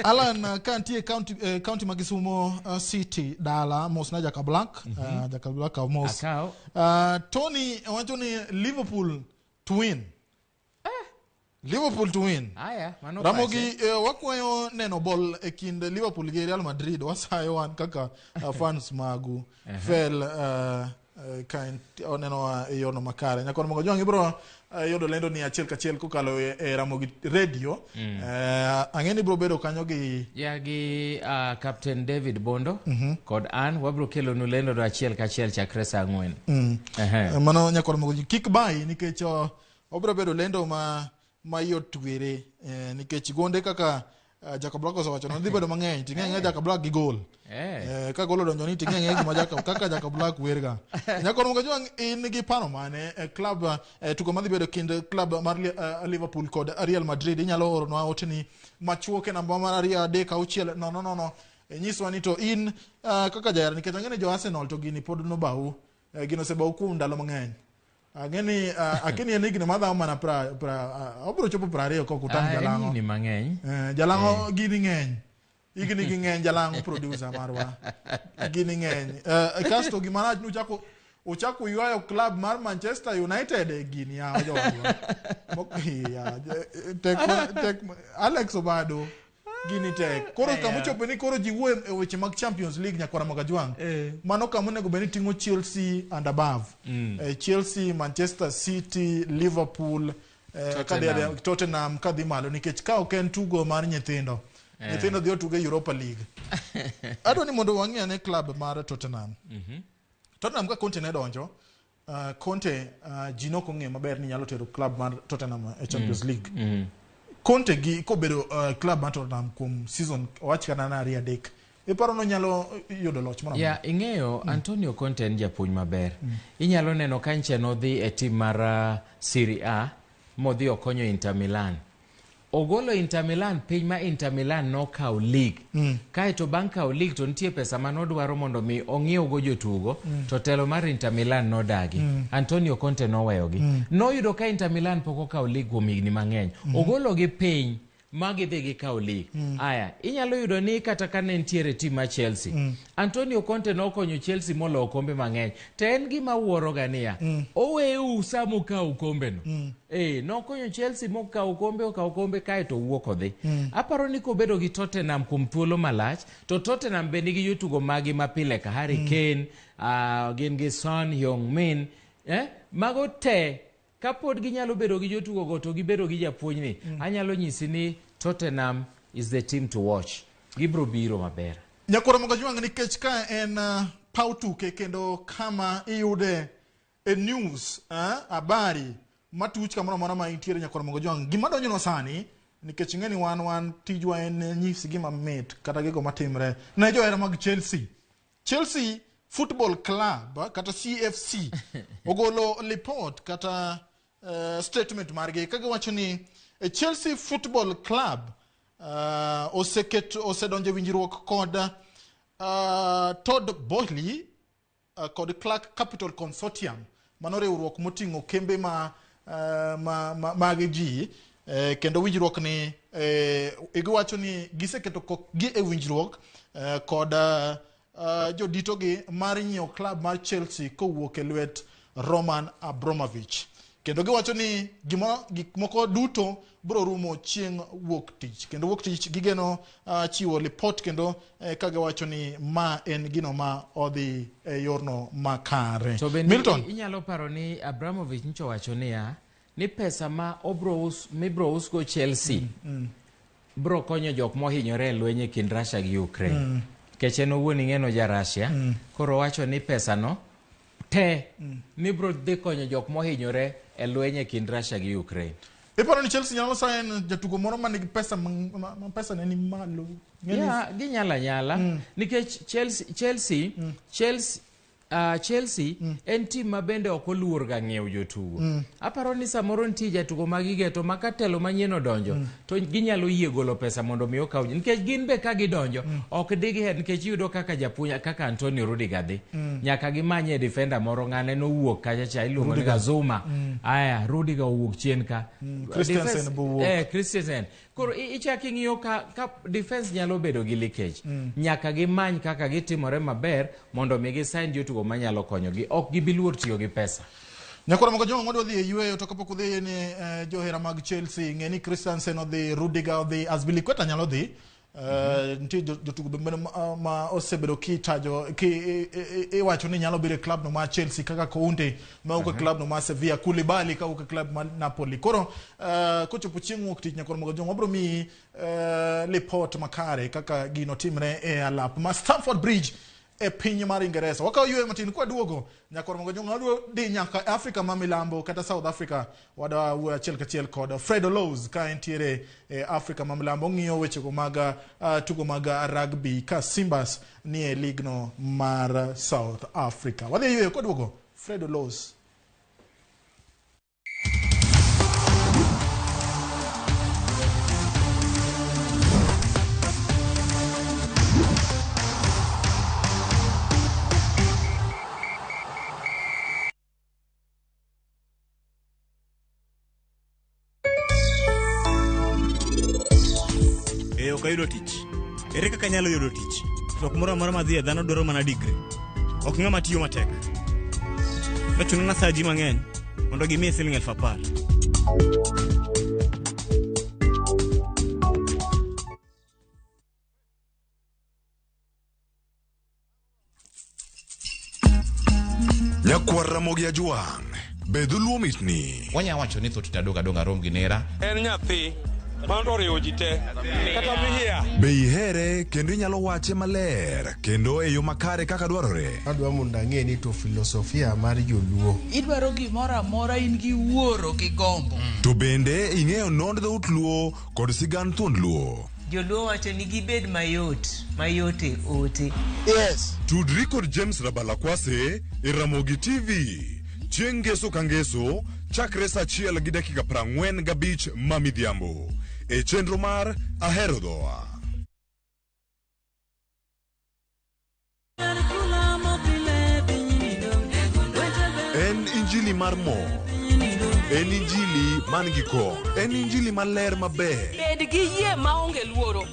Alan, ka nitie county ma Kisumu City dala, mos na Jaka Black, Jaka Black mos. Akaw. Tony wacho ni Liverpool to win. Liverpool to win. Aya, mano Ramogi, pache. Wakwayo neno ball e kind Liverpool gi Real Madrid, wasayo wan kaka fans magu. Fel ka oneno e yorno makare. Nyakoro Mogo Jwang' ibro yudo lendo ni achiel kachiel kokalo e Ramogi Radio. Ang'e ni ibro bedo kanyo gi Ya gi Captain David Bondo kod an wabro kelonu lendo do achiel kachiel chakre saa 4. Mano Nyakoro Mogo Jwang' kik bayi nikech obro bedo lendo ma yot were nikech gonde kaka Jacob Black osewacho no dhi bedo mang'eny ting'e ng'e Jacob Black gi gol. Ka gol odonjo ni ting'e ng'e gima Jacob kaka Jacob Black werga. Nyakoro Mogo Jwang' in gi paro mane club tugo madhi bedo kind club mar Liverpool kod Real Madrid? Inyalo oronwa oteni machuok e namba mar 2 3 6 0 0 0. Nyiswa ni to in kaka jahera nikech ang'e ni jo Arsenal to gini pod nobau. Gino osebau kuom ndalo mang'eny. Ang'e ni akeni en higni madhawo mana obiro chopo 20 kok utang' jalang'o. Higni mang'eny. Jalang'o gini ng'eny. Higni gi ng'eny jalang'o producer marwa. Gini ng'eny. Kasto gima rach ni uchako ywayo club mar Manchester United e gini ya jowadwa. Tek Alex Obado gini tek. Koro kama ochopo ni koro ji wuoyo e weche mag Champions League Nyakwara Mogajwang'. Mano kama onego bed ni ting'o Chelsea and above. Chelsea, Manchester City, Liverpool, Tottenham kadhi malo nikech ka ok en tugo mar nyithindo. Nyithindo dhi otugo e Europa League. Adwa ni mondo wang'i ane club mar Tottenham. Tottenham ka Conte ne donjo, Conte ji nok ong'eyo maber ni nyalo tero club mar Tottenham e Champions League. Conte gi kobedo club mar Tottenham kuom season wach kata na ariyo adek iparo no nyalo yudo loch moro Ya, ing'eyo Antonio Conte en japuonj maber. Inyalo neno ka nche nodhi e tim mar Serie A modhi okonyo Inter Milan. Ogolo Inter Milan piny ma Inter Milan nokawo league. Kaeto bang' kawo league to nitie pesa manodwaro mondo mi ong'iew jotugo to telo mar Inter Milan nodagi. Antonio Conte noweyogi. Noyudo ka Inter Milan pok okawo league kuom higni mang'eny. Ogologi piny ma gidhi gikawo league. Aya, inyalo yudo ni kata ka ne nitiere tim mar Chelsea, Antonio Conte nokonyo Chelsea moloyo kombe mang'eny. To en gima wuoro ga niya, oweu sama okawo kombeno. Nokonyo Chelsea mokawo kombe, okawo kombe kaeto owuok odhi. Aparo ni kobedo gi Tottenham kuom thuolo malach, to Tottenham be nigi jotugo magi mapile ka Harry Kane, gin gi Son Heung-min, mago te kapod ginyalo bedo gi jotugo go to gibedo gi japuonjni, anyalo nyisi ni Tottenham is the team to watch. Gibro biro maber. Nyakwara Mogajwang' nikech ka en paw tuke kendo kama iyude e news habari matuch kamoro amora ma intiere Nyakwara Mogajwang'. Gima donjonwa sani nikech ing'e ni wan tijwa en nyisi gima mit kata gigo matimre ne johera mag Chelsea. Chelsea Football Club kata CFC ogolo report kata statement margi ka giwacho ni Chelsea Football Club osedonjo e winjruok kod Todd Boehly kod Clark Capital Consortium, mano riwruok moting'o kembe mag ji, kendo winjruok ni giwacho ni giseketo kokgi e winjruok kod joditogi mar nyiewo club mar Chelsea kowuok e lwet Roman Abramovich. Kendo giwacho ni gik moko duto biro rumo chieng' wuok tich. Kendo wuok tich gigeno chiwo lipot kendo ka giwacho ni ma en gino ma odhi e yorno makare. To bende Milton, inyalo paro ni Abramovich nyicho wacho niya ni pesa ma mibro usgo Chelsea bro konyo jok mohinyore e lweny e kind Russia gi Ukraine. Nikech en owuon ing'eno ja Russia, koro owacho ni pesa no te ni bro dhi konyo jok mohinyore e lweny e kind Russia gi Ukraine. Iparo ni Chelsea nyalo sign jatugo moro ma nigi pesa ma pesa ne ni malo. Yeah, ginyalo anyala. Nikech Chelsea en tim ma bende ok oluor ga ng'iewo jotugo. Aparo ni samoro nitie jatugo ma gigeto ma ka telo manyien odonjo to ginyalo yie golo pesa mondo mi okaw, nikech gin be ka gidonjo ok digiher, nikech iyudo kaka japuonj kaka Antonio Rudiger dhi. Nyaka gimanye defender moro, ng'ane nowuok kacha cha iluongo ni Zuma. Aya, Rudiger owuok chien ka. Christensen be owuok. Christensen. Koro ichak ing'iyo ka defense nyalo bedo gi leakage. Nyaka gimany kaka gitimore maber mondo mi gisign jotugo manyalo konyogi. Ok gibi luor tiyo gi pesa. Nyakwara Mogajwang' wadwa dhi e yweyo to kapok udhi ni johera mag Chelsea ng'e ni Christensen odhi, Rudiger odhi, Azpilicueta nyalo dhi. Nitie jotugo bende ma osebedo kitajo iwacho ni nyalo bedo e club no mar Chelsea kaka Kounde ma wuok e club no mar Sevilla, Koulibaly ka wuok e club mar Napoli. Koro kochopo chieng' wuok tich Nyakwara Mogajwang' wabro miyi lipot makare kaka gino timre e alap ma Stamford Bridge e piny mar Ingeresa. Wakawo yweyo matin kwaduogo Nyakwara Mogajwang' wadwa dhi nyaka Afrika ma milambo kata South Africa. Wadwa wuoyo achiel kachiel kod Fred Olous ka entiere e Afrika ma milambo ong'iyo wechego mag tugo mag rugby ka Simbas ni e ligno mar South Africa. Wadhi yweyo kwaduogo Fred Olous. Ok ayudo tich. Ere kaka anyalo yudo tich? To kumoro amora madhiye dhano dwaro mana degree. Ok ng'ama tiyo matek. Nochuno na sayo ji mang'eny mondo gimiye siling 10,000. Nyakwar Ramogi Ajwang', be dholuo mitni? Wanya wacho ni thoth tadong' adong' arom gi nera. En nyathi. Mano to oriwo ji te. Kata mihia. Be ihere kendo inyalo wache maler kendo e yo makare kaka dwarore? Adwa mondo ang'e ni to filosofia mar joluo. Idwaro gimoro amora in gi wuoro gi gombo. To bende ing'eyo nond dhout Luo kod sigand thuond Luo? Joluo wacho ni gibed mayot, mayot e ote. Yes. Tudri kod James Rabalakwase e Ramogi TV chieng' ngeso ka ngeso chakre saa achiel gi dakika 45 ma midhiambo e chenro mar Ahero Dhowa. En injili mar mor. En injili man gi kony. En injili maler maber. Bed gi yie maonge luoro.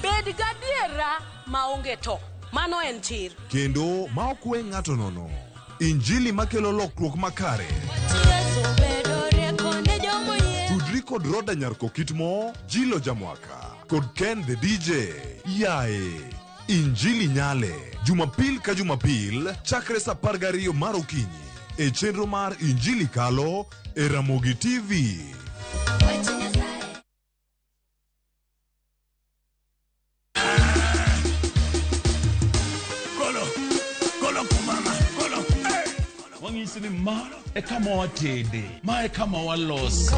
Bed gadiera maonge to. Mano en chir. Kendo ma ok we ng'ato nono. Injili makelo lokruok makare. Tudri kod Roda Nyarko Kitmo, Jilo Jamwaka kod Ken the DJ. Yae. Injili Nyale. Jumapil ka Jumapil chakre saa 12 mar okinyi. E chenro mar Injili Kalo e Ramogi TV. Kolo. Kolo kumama. Kolo. Wang'isi ni ma e kama watede. Ma e kama walose.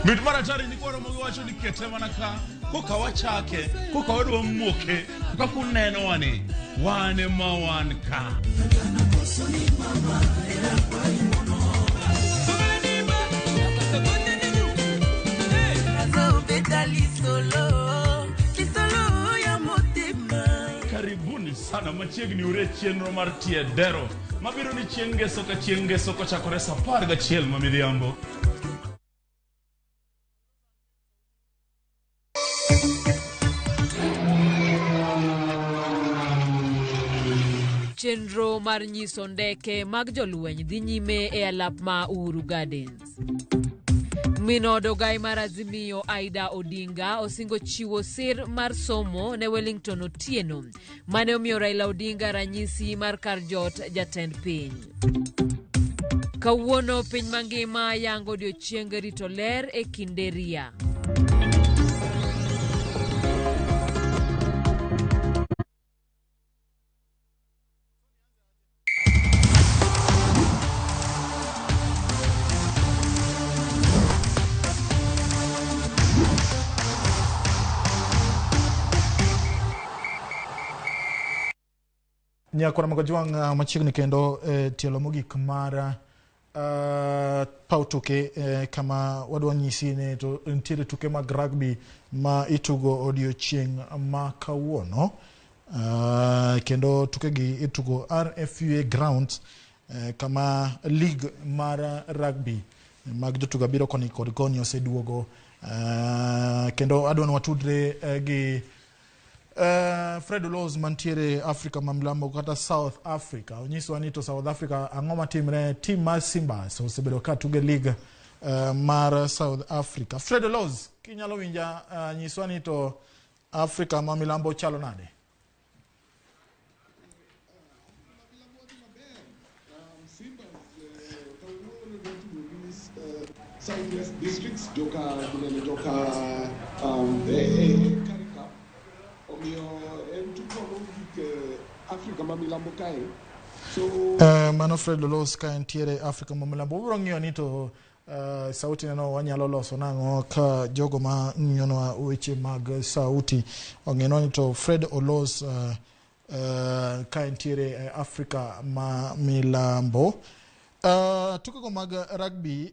Mit mar atari ni kwaro mogiwacho ni kete mana ka. Koka wachake. Koka wadwa moke. Kaka uneno wani. Wan ema wan ka. Karibuni sana machiegni ure chenro mar tie dero mabiro ni chieng' ngeso ka chieng' ngeso kochakore saa 11 ma midhiambo. Chenro mar nyiso ndeke mag jolweny dhi nyime e alap ma Uhuru Gardens. Min od ogai mar Azimio Aida Odinga osingo chiwo sir mar somo ne Wellington Otieno mane omiyo Raila Odinga ranyisi mar kar jot jatend piny. Kawuono piny mangima yango odiochieng rito ler e kinde ria. Nyakwara Magajwang' machiegni kendo tielo mogik mar paw tuke kama wadwa nyisi ni to nitiere tuke mag rugby ma itugo odiochieng' ma kawuono. Kendo tukegi itugo RFUA grounds kama league mar rugby mag jotugo abiro koni kod koni oseduogo. Kendo adwa ni watudre gi Fred Olos mantiere Afrika ma Milambo kata South Africa. Onyiswa ni to South Africa ang'o matimre, team mar Simbas osebedo ka tuge league mar South Africa. Fred Olos, kinyalo winja, nyiswa ni to Afrika ma Milambo chalo nade? Southwest districts joka ginene joka Currie Cup. Omiyo en tugo mogik Afrika ma Milambo kae. So Mano Fred Olos ka entiere Afrika ma Milambo. Wabiro ng'iyo ni to sauti neno wanyalo loso nang'o ka jogo ma ng'iyonwa weche mag sauti ong'enwa ni to Fred Olos ka entiere Afrika ma Milambo. Tukego mag rugby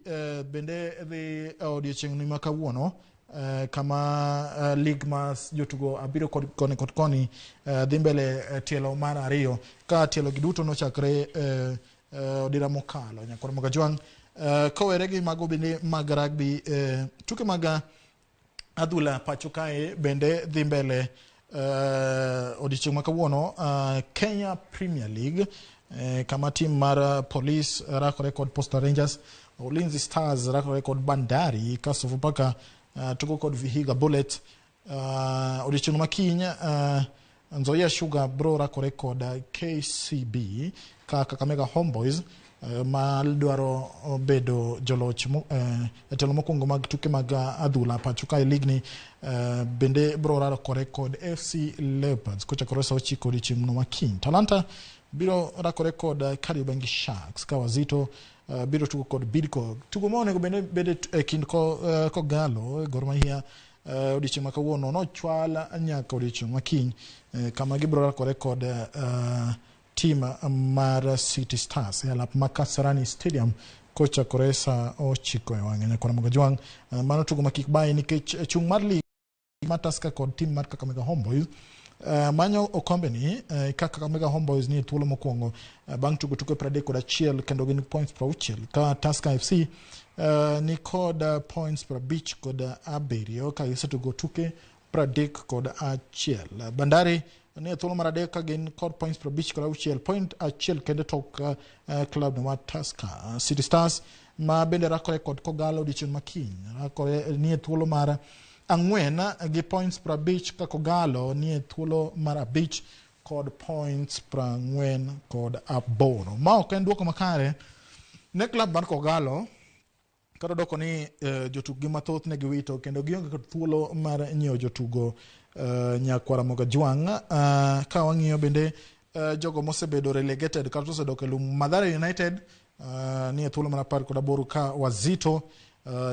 bende dhi odiochieng' ni ma kawuono kama league ma jotugo abiro kod koni kod koni dhi mbele tielo mar ariyo ka tielo gi duto nochakre odira mokalo. Nyakwar Magajwang' kowere gi mago bende mag rugby, tuke mag adhula pacho kae bende dhi mbele odiochieng' ma kawuono, Kenya Premier League kama team mar Police rakore kod Posta Rangers, Ulinzi Stars rakore kod Bandari, ka Sofapaka tugo kod Vihiga Bullet. Odiochieng' ma kiny Nzoia Sugar bro rakore kod KCB, ka Kakamega Homeboys ma dwaro bedo joloch e telo mokwongo mag tuke mag adhula pacho kae ligni bende biro rakore kod FC Leopards kochakore sa 9 odiochieng' no makiny. Talanta biro rakore kod Kariobangi Sharks ka Wazito biro tugo kod Bidco. Tugo ma onego bende bede e kind Kogalo Gor Mahia odiochieng' ma kawuono nochwal nyaka odiochieng' makiny kama gibiro rakore kod tim mar City Stars e alap ma Kasarani Stadium kochakore sa 9 e wang'e. Nyakwar Ramogi Ojwang', mano tugo ma kik bayi nikech chung' mar lig mar Tusker kod tim mar Kakamega Homeboys manyo okombe ni ka Kakamega Homeboys ni e thuolo mokwongo bang' tugo tuke 31 kendo gin points 60 ka Tusker FC ni kod points 57 ka gisetugo tuke 31. Bandari ni e thuolo mar 3 ka gin kod points 56, point 1 kende tok club no mar Tusker. City Stars ma bende rakore kod Kogalo odiochieng' makiny rakore ni e thuolo mar 4 gi points 50 ka Kogalo ni e thuolo mar 5 kod points 48. Ma ok en duoko makare ne club mar Kogalo kata doko ni jotukgi mathoth ne giwito kendo gionge kod thuolo mar nyiewo jotugo nyakwar Ramogi Ojwang'. Ka wang'iyo bende jogo mosebedo relegated kata osedok e lum, Mathare United ni e thuolo mar 18 ka Wazito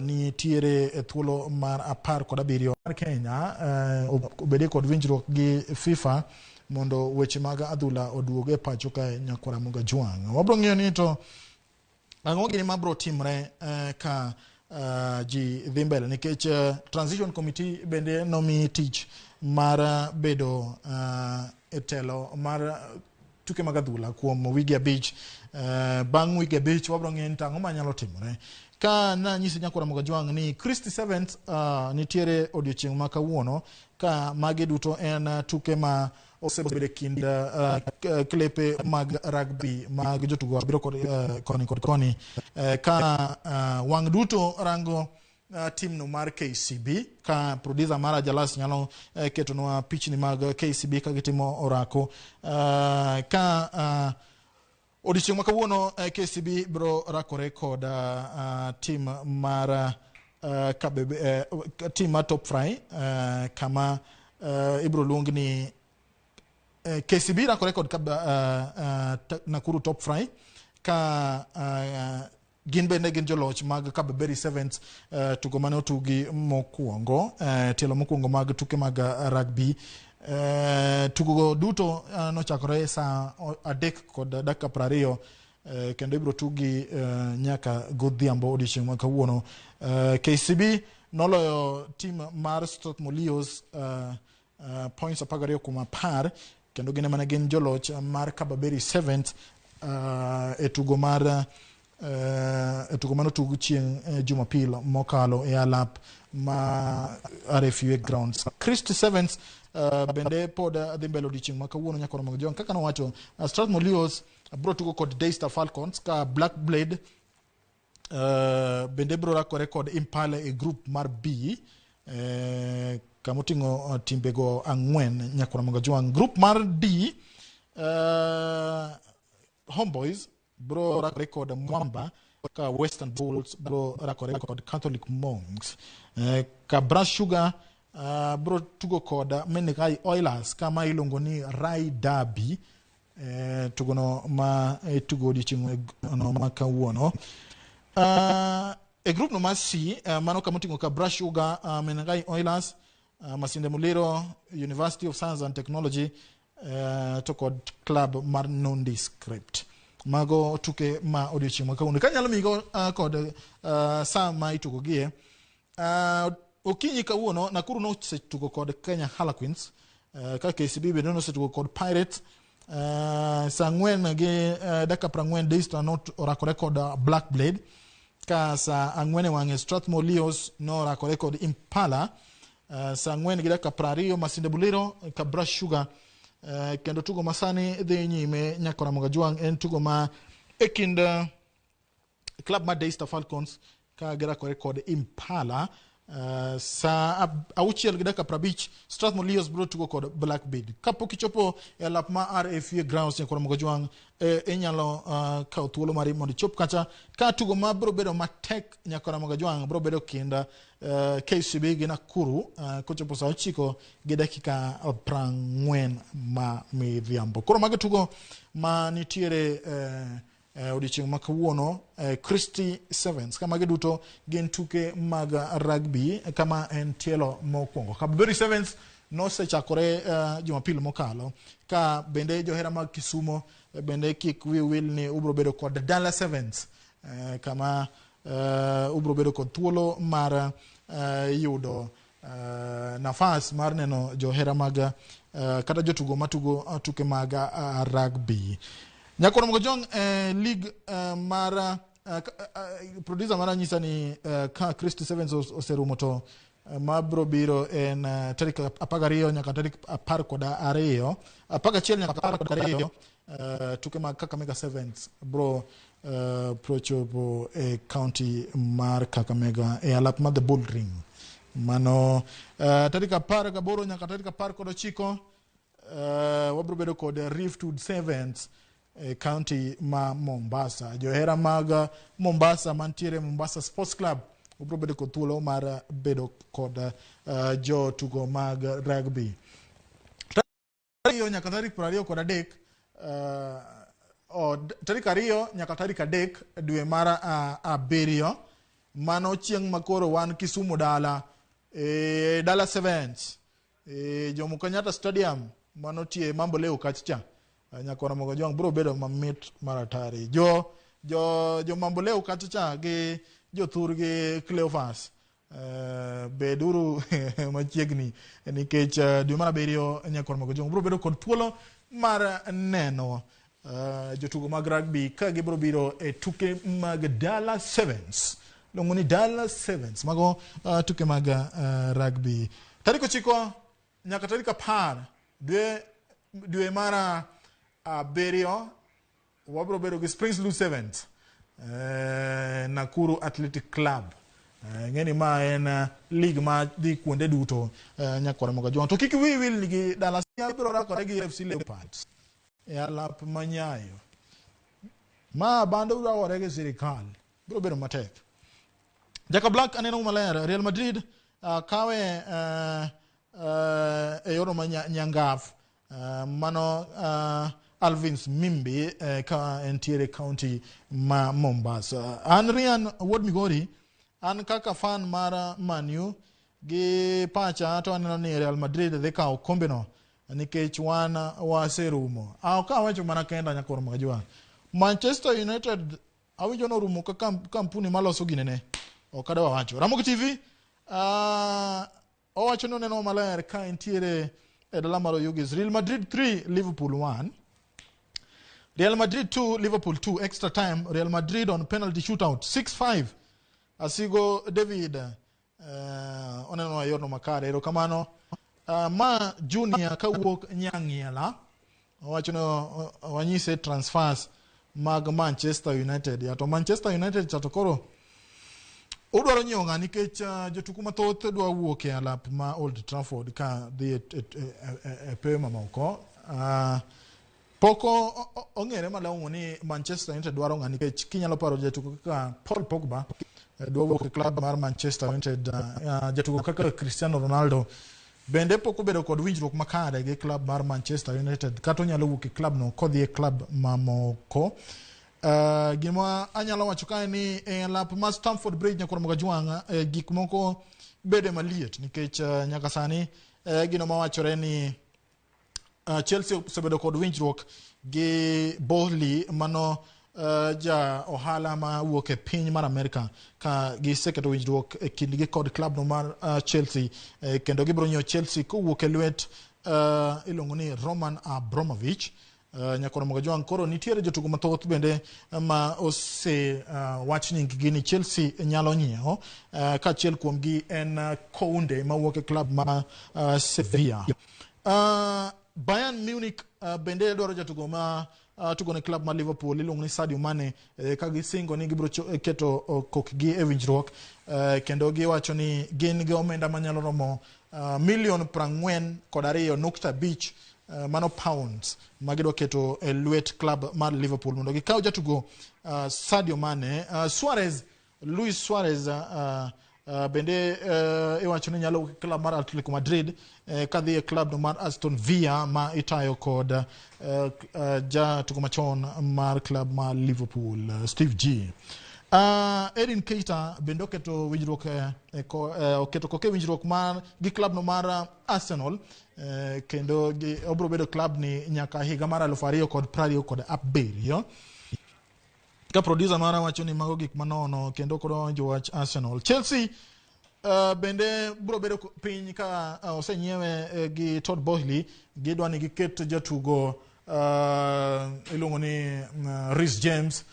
nitiere e thuolo mar 17. Mar Kenya obede kod winjruok gi FIFA mondo weche mag adhula oduog e pacho kae nyakwar Ramogi Ojwang'. Wabro ng'iyo ni to ang'o gini mabro timre ka ji dhi mbele nikech transition committee bende nomi tich mar bedo e telo mar tuke mag adhula kuom wige 5. Bang' wige 5 wabro ng'iyo ni to ang'o manyalo timore. Ka nanyisi nyakwar Ramogi Ojwang' ni Christie Sevens nitiere odiochieng' ma kawuono ka magi duto en tuke ma osebedo e kind klepe mag rugby mag jotugo abiriyo kod koni kod koni ka wang' duto rango timno mar KCB ka producer mara Jalas nyalo ketonwa pichni mag KCB ka gitimo orako ka odiochieng' ma kawuono KCB biro rakore kod tim mar Kabebe, tim mar Top Fry kama ibiro luong ni KCB rakore kod Nakuru Top Fry ka gin bende gin joloch mag Kabeberi Sevens tugo mane otugi mokwongo tielo mokwongo mag tuke mag rugby. Tugo duto nochakore sa 3:20 kendo ibiro tugi nyaka godhiambo odiochieng' ma kawuono. KCB noloyo tim mar Strathmore Leos points 12 kuom 10 kendo gin ema ne gin joloch mar Kabeberi Sevens e tugo mar e tugo mane otug chieng' Jumapil mokalo e alap ma RFUA grounds. Christie Sevens bende pod dhi mbele odiochieng' ma kawuono nyaka Ramogi Ojwang'. Kaka nowacho, Strathmore Leos biro tugo kod Daystar Falcons ka Black Blade bende biro rakore kod Impala e group mar B kama oting'o timbego 4 nyaka Ramogi Ojwang'. Group mar D, Homeboys biro rakore kod Mwamba ka Western Bulls biro rakore kod Catholic Monks. Kabras Sugar biro tugo kod Menengai Oilers kama iluongo ni Rai Derby tugono ma tugo odiochieng' no ma kawuono. E group no mar C, mano kama oting'o Kabras Sugar, Menengai Oilers, Masinde Muliro, University of Science and Technology to kod club mar Nondescript. Mago tuke ma odiochieng' ma kawuono. Kanyalo migo kod sa ma itugo gie. Okinyi kawuono Nakuru nosetugo kod Kenya Harlequins, ka KCB bende nosetugo kod Pirates. Sa 4:40 Daystar norakore kod Black Blade, ka sa 4 e wang'e Strathmore Leos norakore kod Impala. Sa 4:20 Masinde Muliro Kabras Sugar. Kendo tugo masani dhi nyime nyaka Ramogi Ojwang' en tugo ma e kind club mar Daystar Falcons ka girakore kod Impala. Saa 6:50 Strathmore Leos biro tugo kod Blackbeard. Kapok ichopo e alap ma RFA grounds nyakwar Mogojwang', inyalo kawo thuolo mari mondo ichop kacha ka tugo ma biro bedo matek nyakwar Mogojwang' biro bedo kind KCB gi Nakuru kochopo saa 9:40 ma midhiambo. Koro mago tugo ma nitiere odiochieng' ma kawuono, Christie Sevens, ka magi duto gin tuke mag rugby kama en tielo mokwongo. Kabuberi Sevens nosechakore Jumapil mokalo, ka bende johera mag Kisumo bende kik wiu wil ni ubiro bedo kod Dala Sevens, kama ubiro bedo kod thuolo mar yudo nafas mar neno johera mag kata jotugo matugo tuke mag rugby. Nyakoro Mogojong, league mar producer mara nyisa ni ka Christie Sevens oserumo to mabro biro en tarik 12 nyaka tarik 12, 11 nyaka 12, tuke mag Kakamega Sevens bro prochopo e county mar Kakamega e alap mar The Bull Ring. Mano tarik 18 nyaka tarik 19, wabro bedo kod Riftwood Sevens e county ma Mombasa. Johera mag Mombasa mantiere Mombasa Sports Club ubro bedo kod thuolo mar bedo kod jotugo mag rugby. Tarik 2 nyaka tarik 23, tarik 2 nyaka tarik 3 dwe mar 7, mano chieng' makoro wan Kisumu dala, Dala Sevens, Jomo Kenyatta Stadium mano tie Mambo Leo kacha. Nyakora Mogojwang' biro bedo mamit mar atari. Jo Mambo Leo kacha cha gi jothur gi Cleophas, beduru machiegni nikech dwe mar 7 Nyakora Mogojwang' biro bedo kod thuolo mar neno jotugo mag rugby ka gibiro biro e tuke mag Dala Sevens. Luongo ni Dala Sevens, mago tuke mag rugby. Tarik 9 nyaka tarik 10 dwe mar 7 wabiro bedo gi Springs Blue Sevens, Nakuru Athletic Club. Ng'eni ma en league ma dhi kuonde duto, Nyakwar Mogajwang'. To kik wiyi wil ni gi Dala biro rakore gi FC Leopards e alap ma Nyayo. Ma bando rakore gi sirikal, biro bedo matek. Jaka Black aneno maler, Real Madrid kawe e yorno ma Nyangaf. Mano Alvins Mimbi ka entiere county ma Mombasa. An Rian Wuod Migori, an kaka fan mar Man U gi pacha to aneno ni Real Madrid dhi kawo kombeno nikech wan waserumo. Ok awacho mana kenda Nyakwar Mogajwang'. Manchester United awinjo norumo ka kampuni maloso ginene. Ok adwa wacho. Ramogi TV owacho ni oneno maler ka entiere e dala mar Oyugis. Real Madrid 3 Liverpool 1. Real Madrid 2 Liverpool 2 extra time. Real Madrid on penalty shootout 6-5. Asigo David oneno yorno makare. Erokamano. Ma Junior kawuok Nyang'iela owacho ni wanyise transfers mag Manchester United. Ya to Manchester United cha to koro udwaro nyiewo ng'a nikech jotugo mathoth dwa wuok e alap ma Old Trafford ka dhi e pewe mamoko. Pok ong'ere malong'o ni Manchester United dwaro ng'a nikech kinyalo paro jatugo kaka Paul Pogba dwa wuok e club mar Manchester United, jatugo kaka Cristiano Ronaldo bende pok obedo kod winjruok makare gi club mar Manchester United, kata onyalo wuok e club no kodhi e club mamoko. Gima anyalo wacho kae ni e alap mar Stamford Bridge Nyakwar Mogajwang', gik moko bede maliet nikech nyaka sani gino mawachore ni Chelsea osebedo kod winjruok gi Boehly mano ja ohala ma wuok e piny mar Amerika, ka giseketo winjruok e kindgi kod club no mar Chelsea, kendo gibiro nyiewo Chelsea kowuok e lwet iluongo ni Roman Abramovich. Nyakwar Mogajwang', koro nitiere jotugo mathoth bende ma ose wach nying gi ni Chelsea nyalo nyiewo, kaachiel kuomgi en Kounde mawuok e club ma Sevilla. Bayern Munich bende dwaro jatugo ma tugo ne club mar Liverpool iluongo ni Sadio Mane, ka gisingo ni gibiro keto kokgi e winjruok, kendo giwacho ni gin gi omenda manyalo romo milion 42.5, mano pounds, ma gidwa keto e lwet club mar Liverpool mondo gikaw jatugo Sadio Mane. Suarez, Luis Suarez, bende iwacho ni nyalo wuok e club mar Atletico Madrid kadhi e club no mar Aston Villa ma itayo kod jatugo machon mar club mar Liverpool, Steve G. Eddie Nketiah bende oketo winjruok, oketo koke winjruok mar gi club no mar Arsenal, kendo obiro bedo club ni nyaka higa mar 2027. Ka producer mara wacho ni mago gik manono kendo koro winjo wach Arsenal. Chelsea bende biro bedo piny ka osenyiewe gi Todd Boehly. Gidwa ni giket jatugo iluongo ni Reece James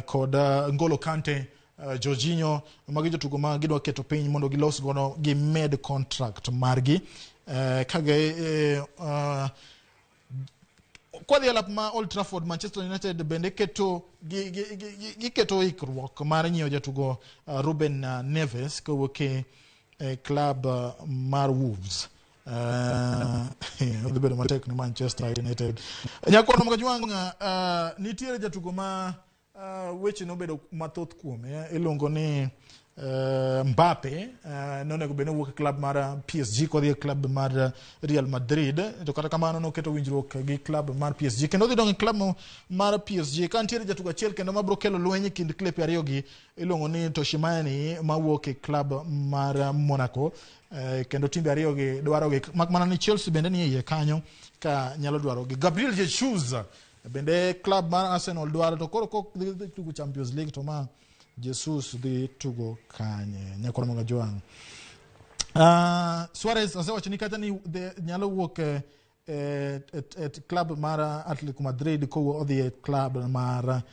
kod N'Golo Kante, Jorginho. Magi jotugo ma gidwa keto piny mondo gilos godo gimed contract margi kage. Kwadhi e lap ma Old Trafford, Manchester United bende keto giketo ikruok mar nyiewo jatugo Ruben Neves kowuok e club mar Wolves. Odhi bedo matek ne Manchester United. Nyakwar Mkajwang', nitiere jatugo ma weche nobedo mathoth kuome, iluongo ni Mbappe. Nonego bed ni owuok e club mar PSG kodhi e club mar Real Madrid, to kata kamano noketo winjruok gi club mar PSG kendo odhi dong' e club no mar PSG. Ka nitiere jatugo achiel kendo mabiro kelo lweny e kind klepe ariyo gi, iluongo ni Tchouameni mawuok e club mar Monaco, kendo timbe ariyo gi dwaro gi, mak mana ni Chelsea bende ni e iye kanyo ka nyalo dwaro gi. Gabriel Jesus bende club mar Arsenal dwaro, to koro kok dhi tugo Champions League to ma Jesus dhi tugo kanye? Nyakwar Magajwang', Suarez asewacho ni kata ni nyalo wuok e club mar Atletico Madrid kowuok odhi e club mar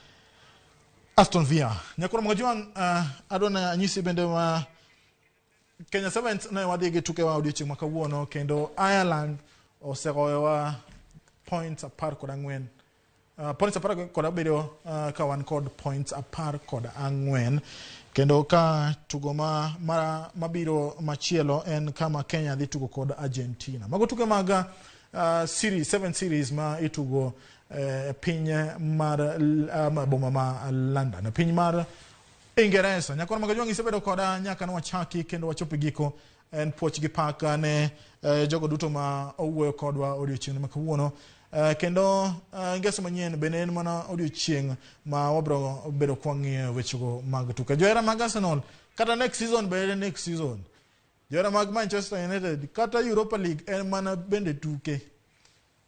Aston Villa. Nyakwar Magajwang', adwa na anyisi bende ma Kenya Sevens ne wadhi gi tukewa odiochieng' ma kawuono, kendo Ireland osegoyowa points 14, points 17, ka wan kod points 14, kendo ka tugo ma, ma mabiro machielo en kama Kenya dhi tugo kod Argentina. Mago tuke mag series, seven series ma itugo piny mar boma ma London, piny mar Ingeresa. Nyakwar Magajwang', isebedo koda nyaka ne wachaki kendo wachopo e giko. En puoch gi pak ne jogo duto ma owuoyo kodwa odiochieng' ma kawuono. Kendo ngeso manyien bende en mana odiochieng' ma wabiro bedo kwang'iyo wechego mag tuke. Johera mag Arsenal, kata next season bende next season. Johera mag Manchester United, kata Europa League en mana bende tuke.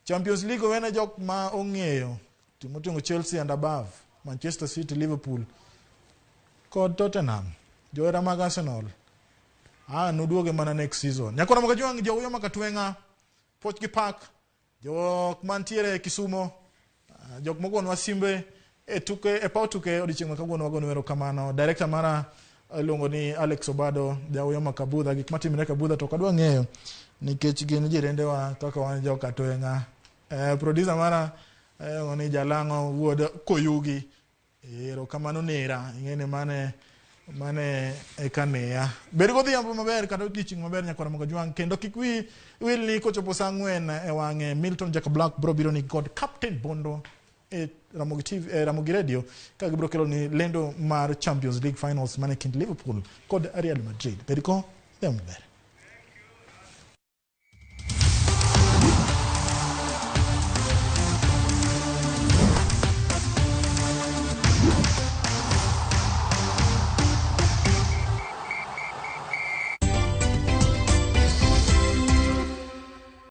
Champions League owene jok ma ong'eyo timo Chelsea and above, Manchester City, Liverpool kod Tottenham. Johera mag Arsenal, nuduoge mana next season. Nyakwara Magajwang', jowuoyo makatweng'a, puoch gi pak, jok mantiere Kisumo, jok mogonwa simbe e tuke e paw tuke odiochieng' ma kawuono wagonu erokamano. Director mara iluongo ni Alex Obado, jawuoyo ma Kabudha. Gik matimore Kabudha to ok adwa ng'eyo nikech gin jirendewa kaka wan joka tweng'a. Producer mara iluongo ni Jalang'o wuod Koyugi. Erokamano nera, ing'eni mane eka neya. Bed godhiambo maber kata odiochieng' maber, nyakwara Magajwang', kendo kik wi wil ni kochopo saa 4 e wang'e Milton Jacob Black biro biro ni kod Captain Bondo e Ramogi TV, e Ramogi Radio, ka gibiro kelo ni lendo mar Champions League finals mane kind Liverpool kod Real Madrid. Bed ko odhiambo maber.